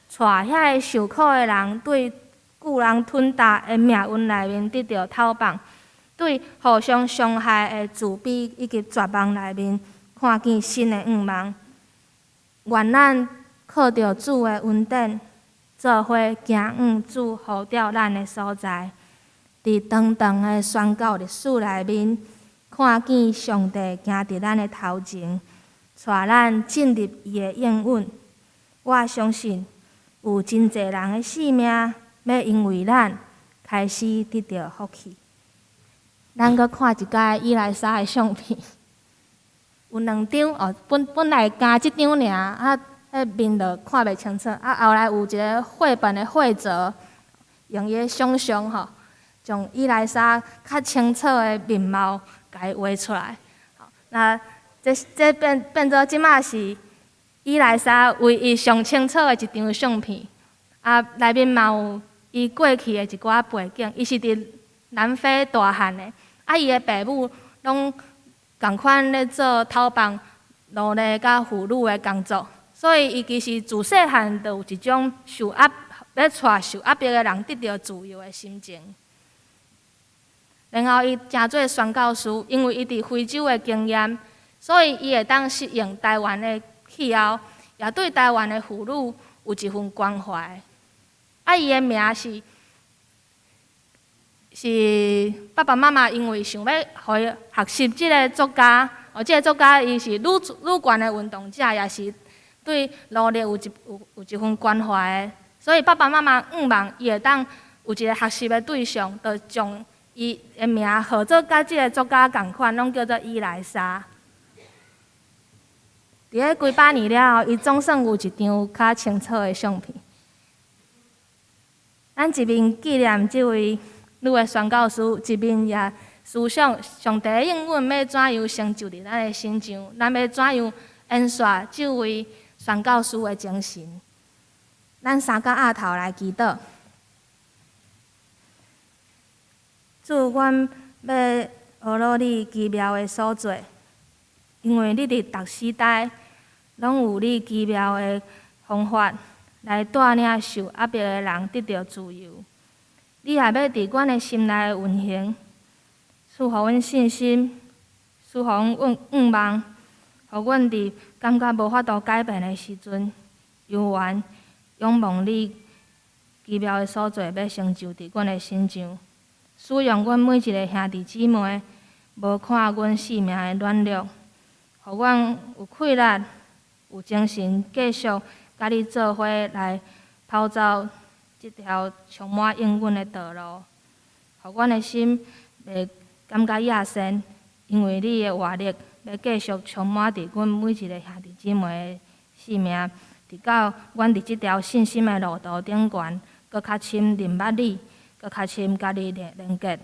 帶遐个受苦的人對巨人吞踏的命運內面得著透放，對互相傷害的自卑以及絕望內面，看見新的願望。願咱靠著主的恩典，做伙行往主呼召咱的所在。佇長長的宣教歷史內面，看見上帝行佇咱的頭前，帶咱進入伊的應允。我相信有真濟人的性命，欲因為咱開始得著福氣。咱閣看一擺伊麗莎的相片，有兩張哦，本來敢這張爾，啊，彼面就看袂清楚。啊，後來有一个繪本的繪者，用伊的想象吼，將伊麗莎較清楚的面貌，共伊畫出來。那這變做這馬是伊麗莎唯一上清楚的一張相片。啊，內面嘛有伊過去的一寡背景，伊是佇南非大漢的。啊，伊的爸母攏仝款咧做偷放奴隸佮婦女的工作，所以伊其實自細漢就有一種受壓，欲帶受壓迫的人得著自由的心情。然後伊成做宣教師，因為伊佇非洲的經驗，所以伊會當適應台灣的氣候，也對台灣的婦女有一份關懷。啊，伊的名是爸爸媽媽因為想欲予伊學習這个作家，哦，這个作家伊是女權的運動者，也是對奴隸有一份關懷的，所以爸爸媽媽向望伊會當有一个學習的對象，就將伊的名號做佮這个作家仝款，攏叫做伊麗莎。佇咧幾百年了後，伊總算有一張較清楚的相片。咱一面紀念這位女的宣教師，一面也思想上帝應允欲怎樣成就佇咱的身上，咱欲怎樣延續這位宣教師的精神。咱三角額頭來祈禱。主，阮欲學落你奇妙的所做，因為你佇逐時代攏有你奇妙的方法來帶領受壓迫的人得著自由。你也欲佇阮的心內運行，賜予阮信心，賜予阮願望，予阮佇感覺無法度改變的時陣，猶原仰望你奇妙的所做，欲成就佇阮的身上。使用阮每一个兄弟姊妹，無看阮性命的軟弱，予阮有氣力、有精神，繼續佮你做伙來跑走這條充滿應允的道路。予阮的心袂感覺厭瘳，因為你的活力欲繼續充滿佇阮每一个兄弟姊妹的性命，直到阮佇這條信心的路途頂懸，閣較深認捌你，閣較深佮你連結。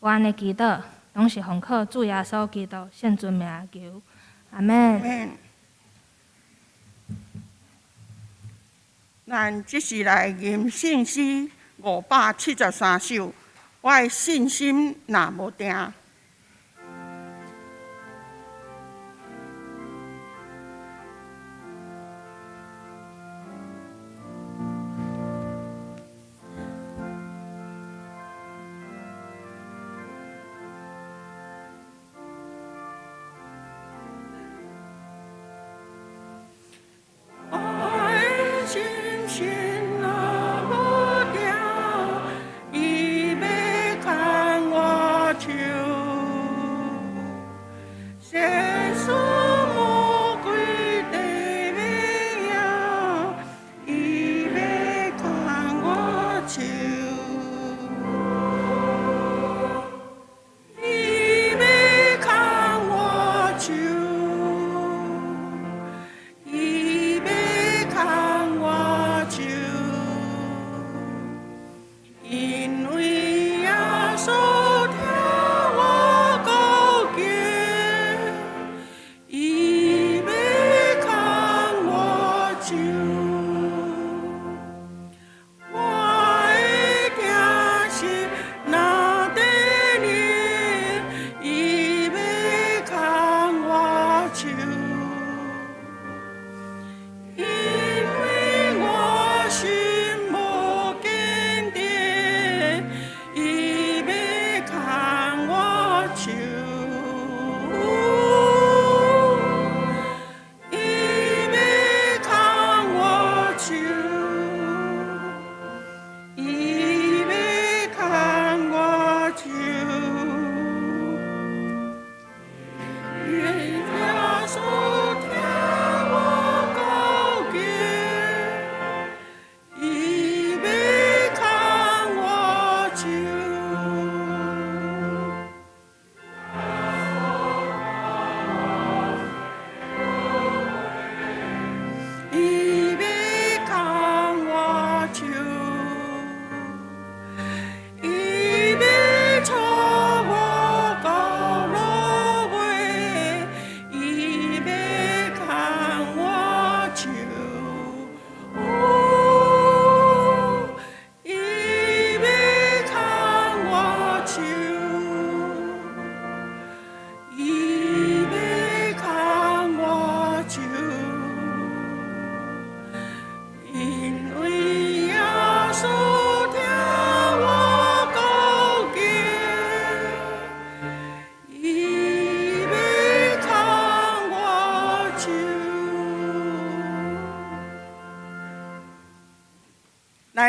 我按呢祈禱，攏是奉靠主耶穌基督聖尊名求，阿們。咱這時來吟聖詩573首，我的信心若無定。我的信心若無定，伊欲牽我手。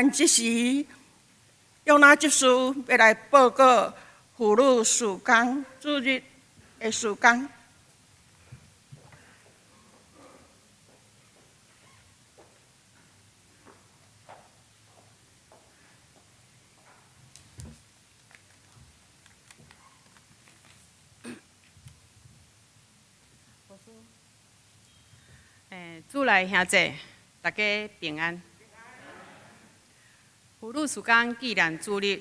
咱這時約拿執事欲來報告婦女事工主日的事工。主內兄弟，大家平安。婦女事工紀念主日，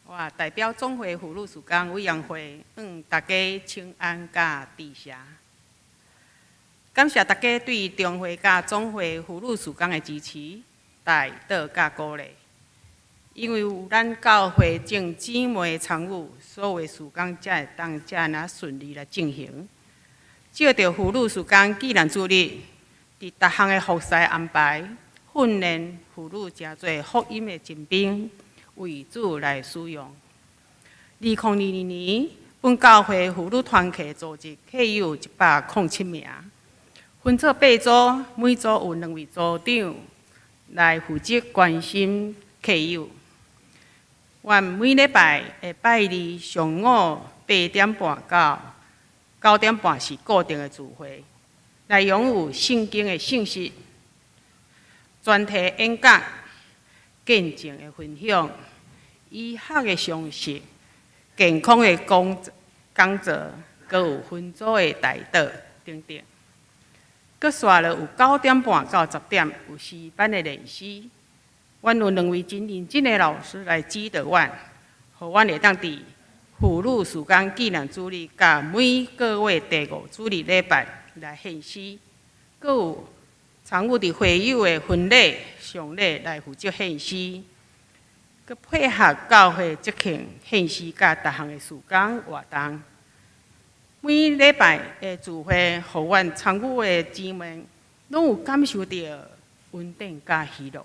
我代表總會婦女事工委員會，向大家請安佮致謝。感謝大家對中會佮總會婦女事工的支持、代禱佮鼓勵。因為有咱教會眾姊妹參與，所有事工才會當遮爾順利來進行。藉著婦女事工紀念主日，佇逐項的服侍安排，訓練婦女成做福音的精兵，為主來使用。2022年，本教會婦女團契組織客友107名，分做八組，每組有兩位組長來負責關心客友。阮每禮拜的拜二上午8點半到9點半是固定的聚會。內容有聖經的信息、專題演講、見證的分享、醫學的常識、健康的講座，閣有分組的代禱等等。閣煞落有9點半到10點有詩班的練習。阮有兩位真認真的老師來指導阮，予阮會當佇婦女事工紀念主日佮每個月第五主日禮拜來獻詩，閣有參與佇會友的婚禮、喪禮來負責獻詩，閣配合教會節慶獻詩佮逐項的事工活動。每禮拜的聚會，予阮參與的姊妹攏有感受著恩典佮喜樂。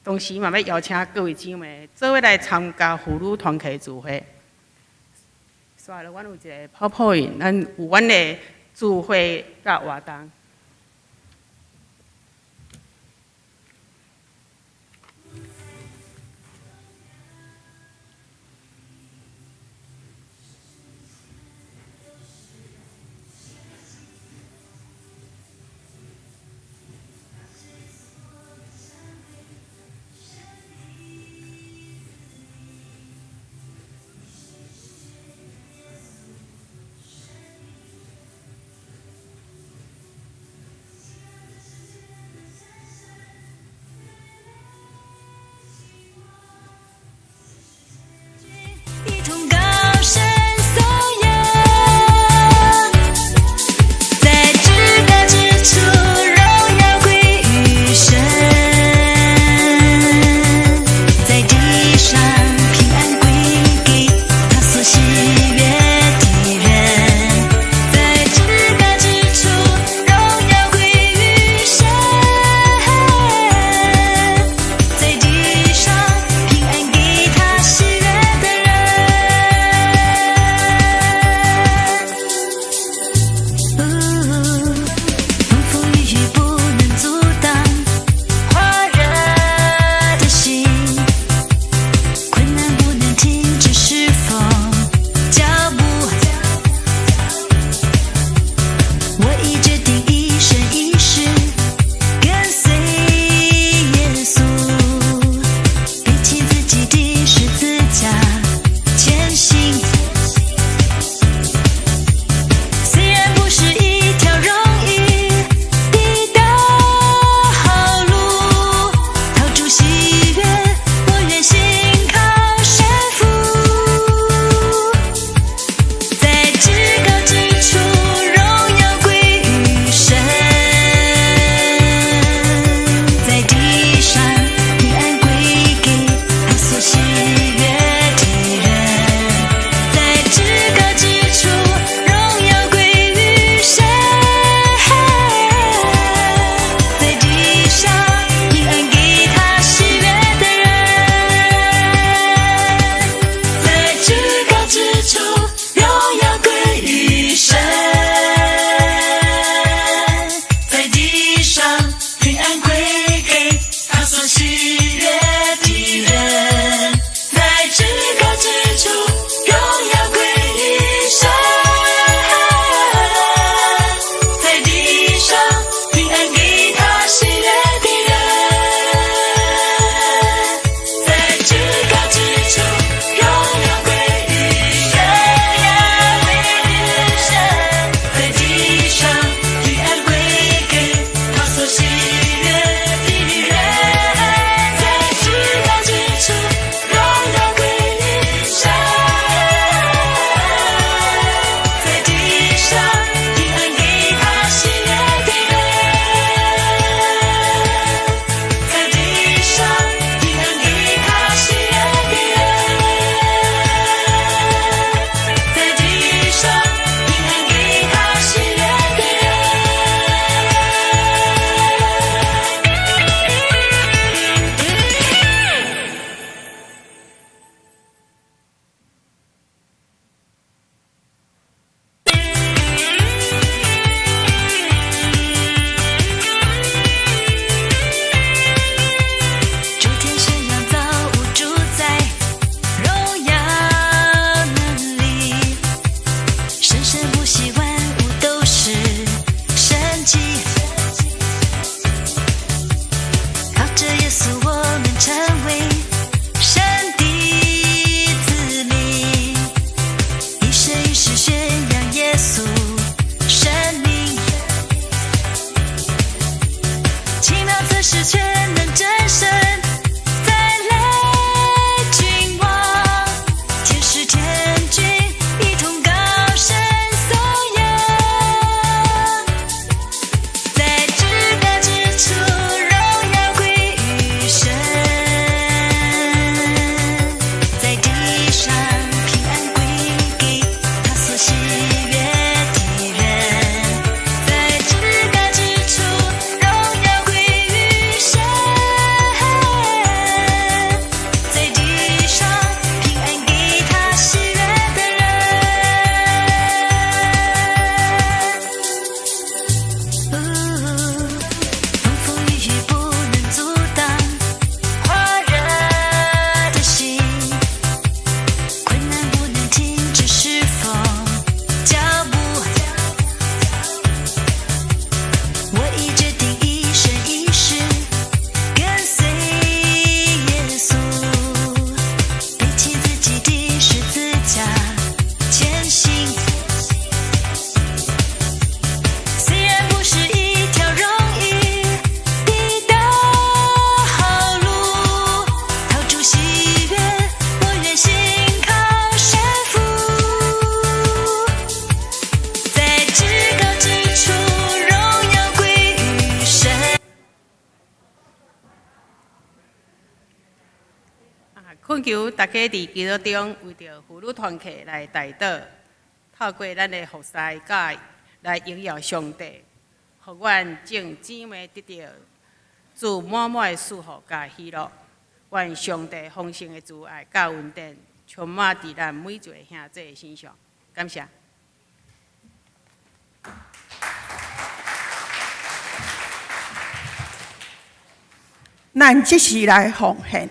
同時嘛，欲邀請各位姊妹做伙來參加婦女團契聚會。煞落，阮有一个 PowerPoint，咱有阮的聚會佮活動。求大家佇祈禱中為著婦女團契來代禱，透過咱的服侍佮來榮耀上帝，予阮眾姊妹得著主滿滿的祝福佮喜樂。願上帝豐盛的慈愛佮恩典充滿佇咱每一个兄弟的身上。感謝。咱這時來奉獻。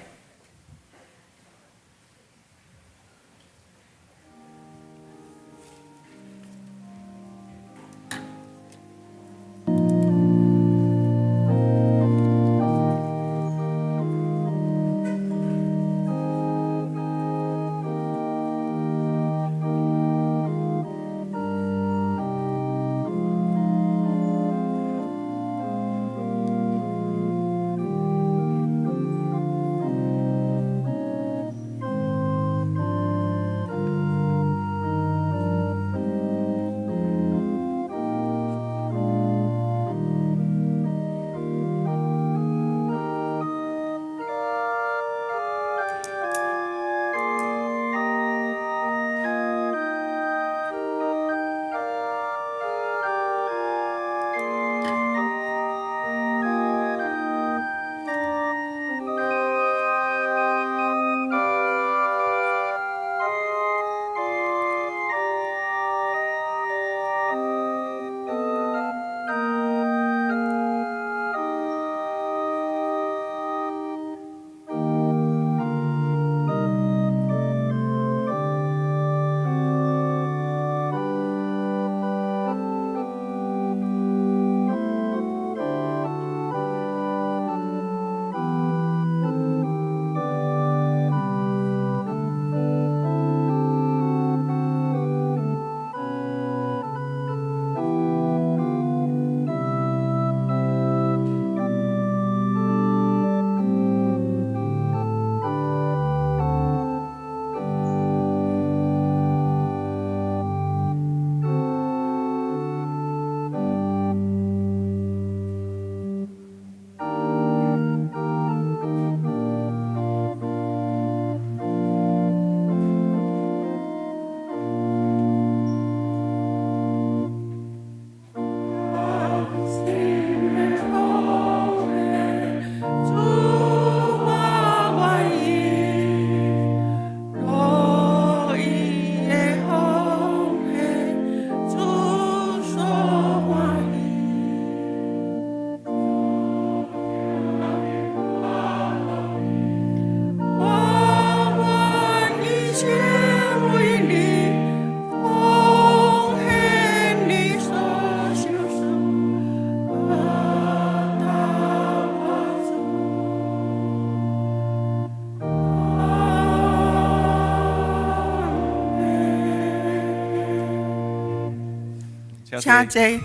請坐。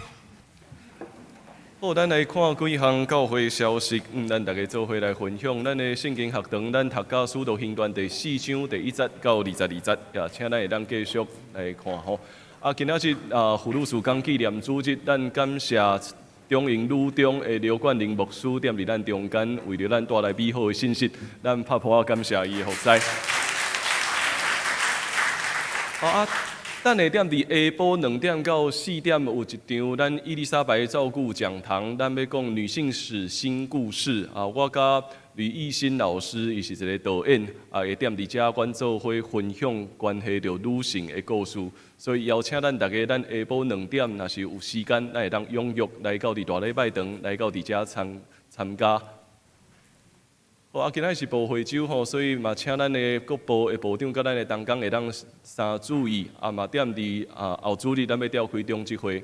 好，咱來看幾項教會消息，咱逐家做伙來分享。咱的聖經學堂，咱讀到使徒行傳第四章第一節到22節，也請咱會當繼續來看吼。啊，今仔日啊，婦女事工紀念主日，咱感謝中營女中的劉冠霖牧師踮佇咱中間，為著咱帶來美好的信息，咱拍噗仔感謝伊的服侍。好啊。等下踮佇下晡2點到4點有一場咱伊麗莎白照顧講堂，咱欲講女性史新故事啊！我佮呂懿心老師，伊是一個導演啊，會踮佇遮阮做伙分享關係著女性的故事，所以邀請咱逐家，咱下晡兩點若是有時間，咱會當踴躍來到佇大禮拜堂來到佇遮參參加。好啊，今仔日是報會週吼，所以嘛，請咱的各部的部長佮咱的同工會當三注意，啊嘛踮佇啊後主日咱欲召開中執會。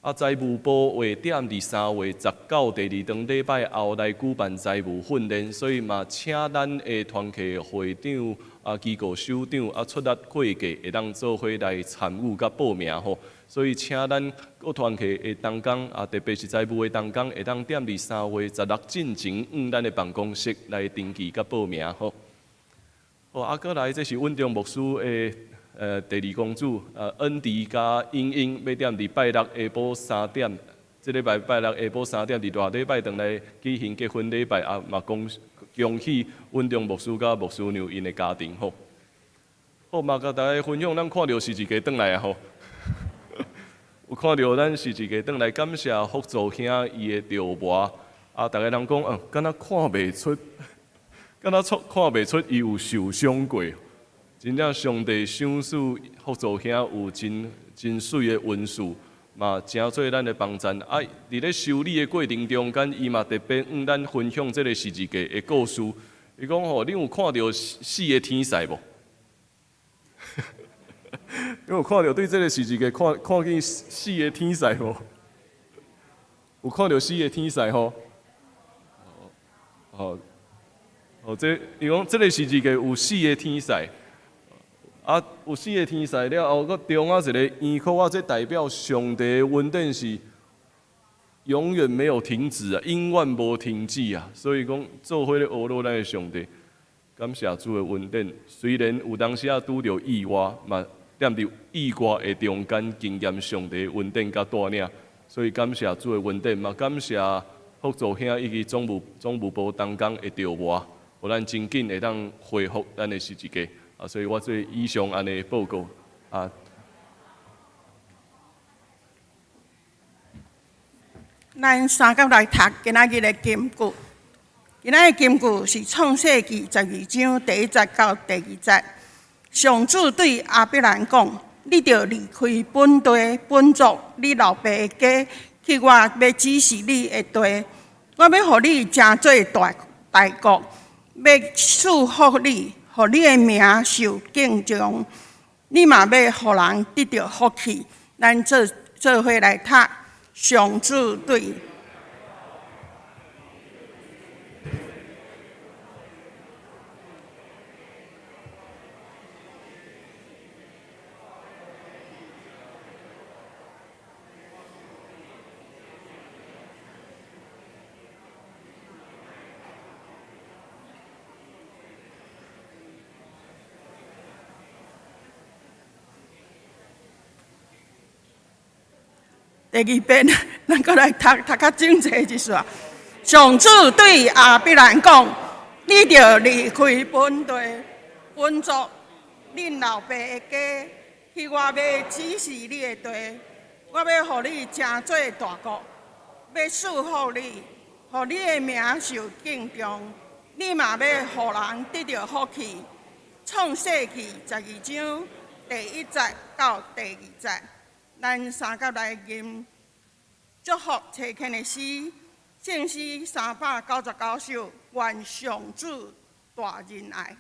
啊，財務部會踮佇3月19第二頓禮拜後來舉辦財務訓練，所以嘛，請咱的團契會長、啊機構首長、啊出力會計會當做伙來參與佮報名吼。所以請咱各團契的同工，啊特別是財務的同工，會當踮佇3月16進前，往咱的辦公室來登記佮報名吼。好，啊，閣來這是阮中牧師的第二公主，恩迪佮英英，欲踮佇拜六下晡3點，這禮拜拜六下晡3點，佇大禮拜堂來舉行結婚禮拜，啊嘛恭恭喜溫中牧師佮牧師娘𪜶的家庭吼。好，嘛共大家分享，咱看著十字架轉來啊吼，有看著咱十字架轉來，感謝福祖兄伊的著磨，啊，逐家人講，敢若看袂出，敢若出看袂出伊有受傷過，真正上帝賞賜福祖兄有真真媠的恩賜。嘛，誠做咱的幫贊。啊，佇咧修理的過程中間，伊嘛特別向咱分享這个十字架的故事。伊講吼，恁有看著四个天使無？你有看著對這个十字架看看見四个天使無？有看著四个天使吼？哦，哦，這伊講這个十字架有四个天使。啊，有四个天使了後，閣中間一个圓箍啊，這代表上帝的恩典是永遠沒有停止啊，永遠無停止啊。所以講，做伙咧學落咱的上帝，感謝主的恩典。雖然有當時仔拄著意外，嘛踮佇意外的中間經驗上帝的恩典佮帶領，所以感謝主的恩典，嘛感謝福祖兄以及總務總務部同工的著磨，予咱真緊會當恢復咱的十字架。啊，所以我做以上按呢報告啊。咱三甲來讀今仔日的金句。今仔日金句是創世記12章第一節到第二節。上主對亞伯蘭講：你著離開本地本族，你老爸的家，去我欲指示你的地。我欲予你成做大大國，欲賜福你。予你的名受敬重，你嘛欲予人得著福氣。咱做做伙來讀上主對。第二遍，咱閣來讀讀較整齊一煞。上主對亞伯蘭講：你著離開本地、本族、恁老爸的家，去我欲指示你的地。我欲予你成做大國，欲賜福你，予你的名受敬重。你嘛欲予人得著福氣。創世記12章第一節到第二節。咱三甲來吟祝福齊慶的詩，聖詩399首，願上主大仁愛。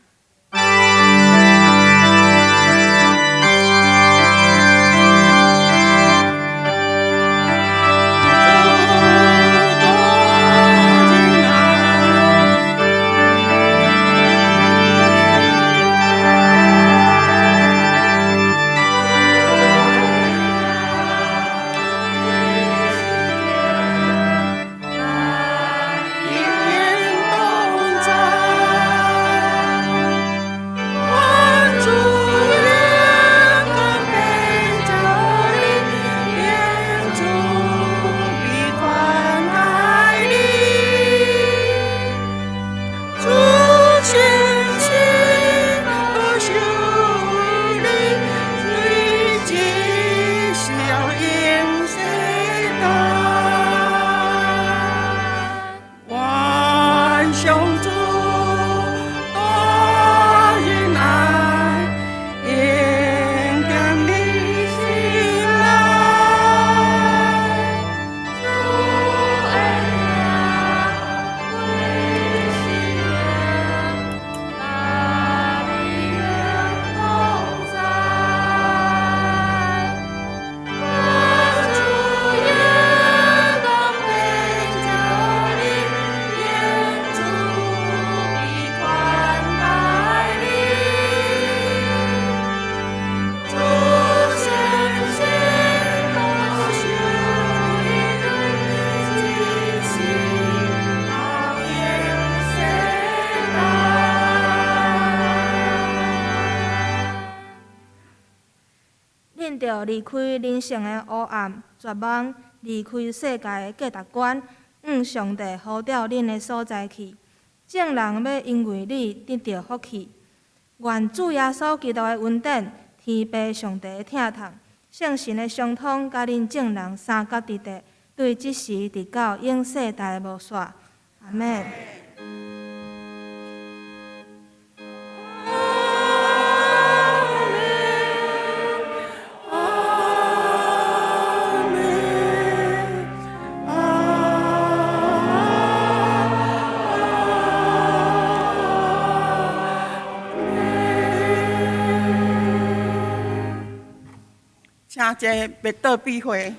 恁著離開人生的黑暗、絕望，離開世界的價值觀，向上帝呼召恁的所在去。眾人欲因為你得著福氣。願主耶穌基督的恩典、天父上帝的疼痛、聖神的相通，佮恁眾人相佮佇佇，對這時直到永世代無煞。阿們。請坐欲倒比會。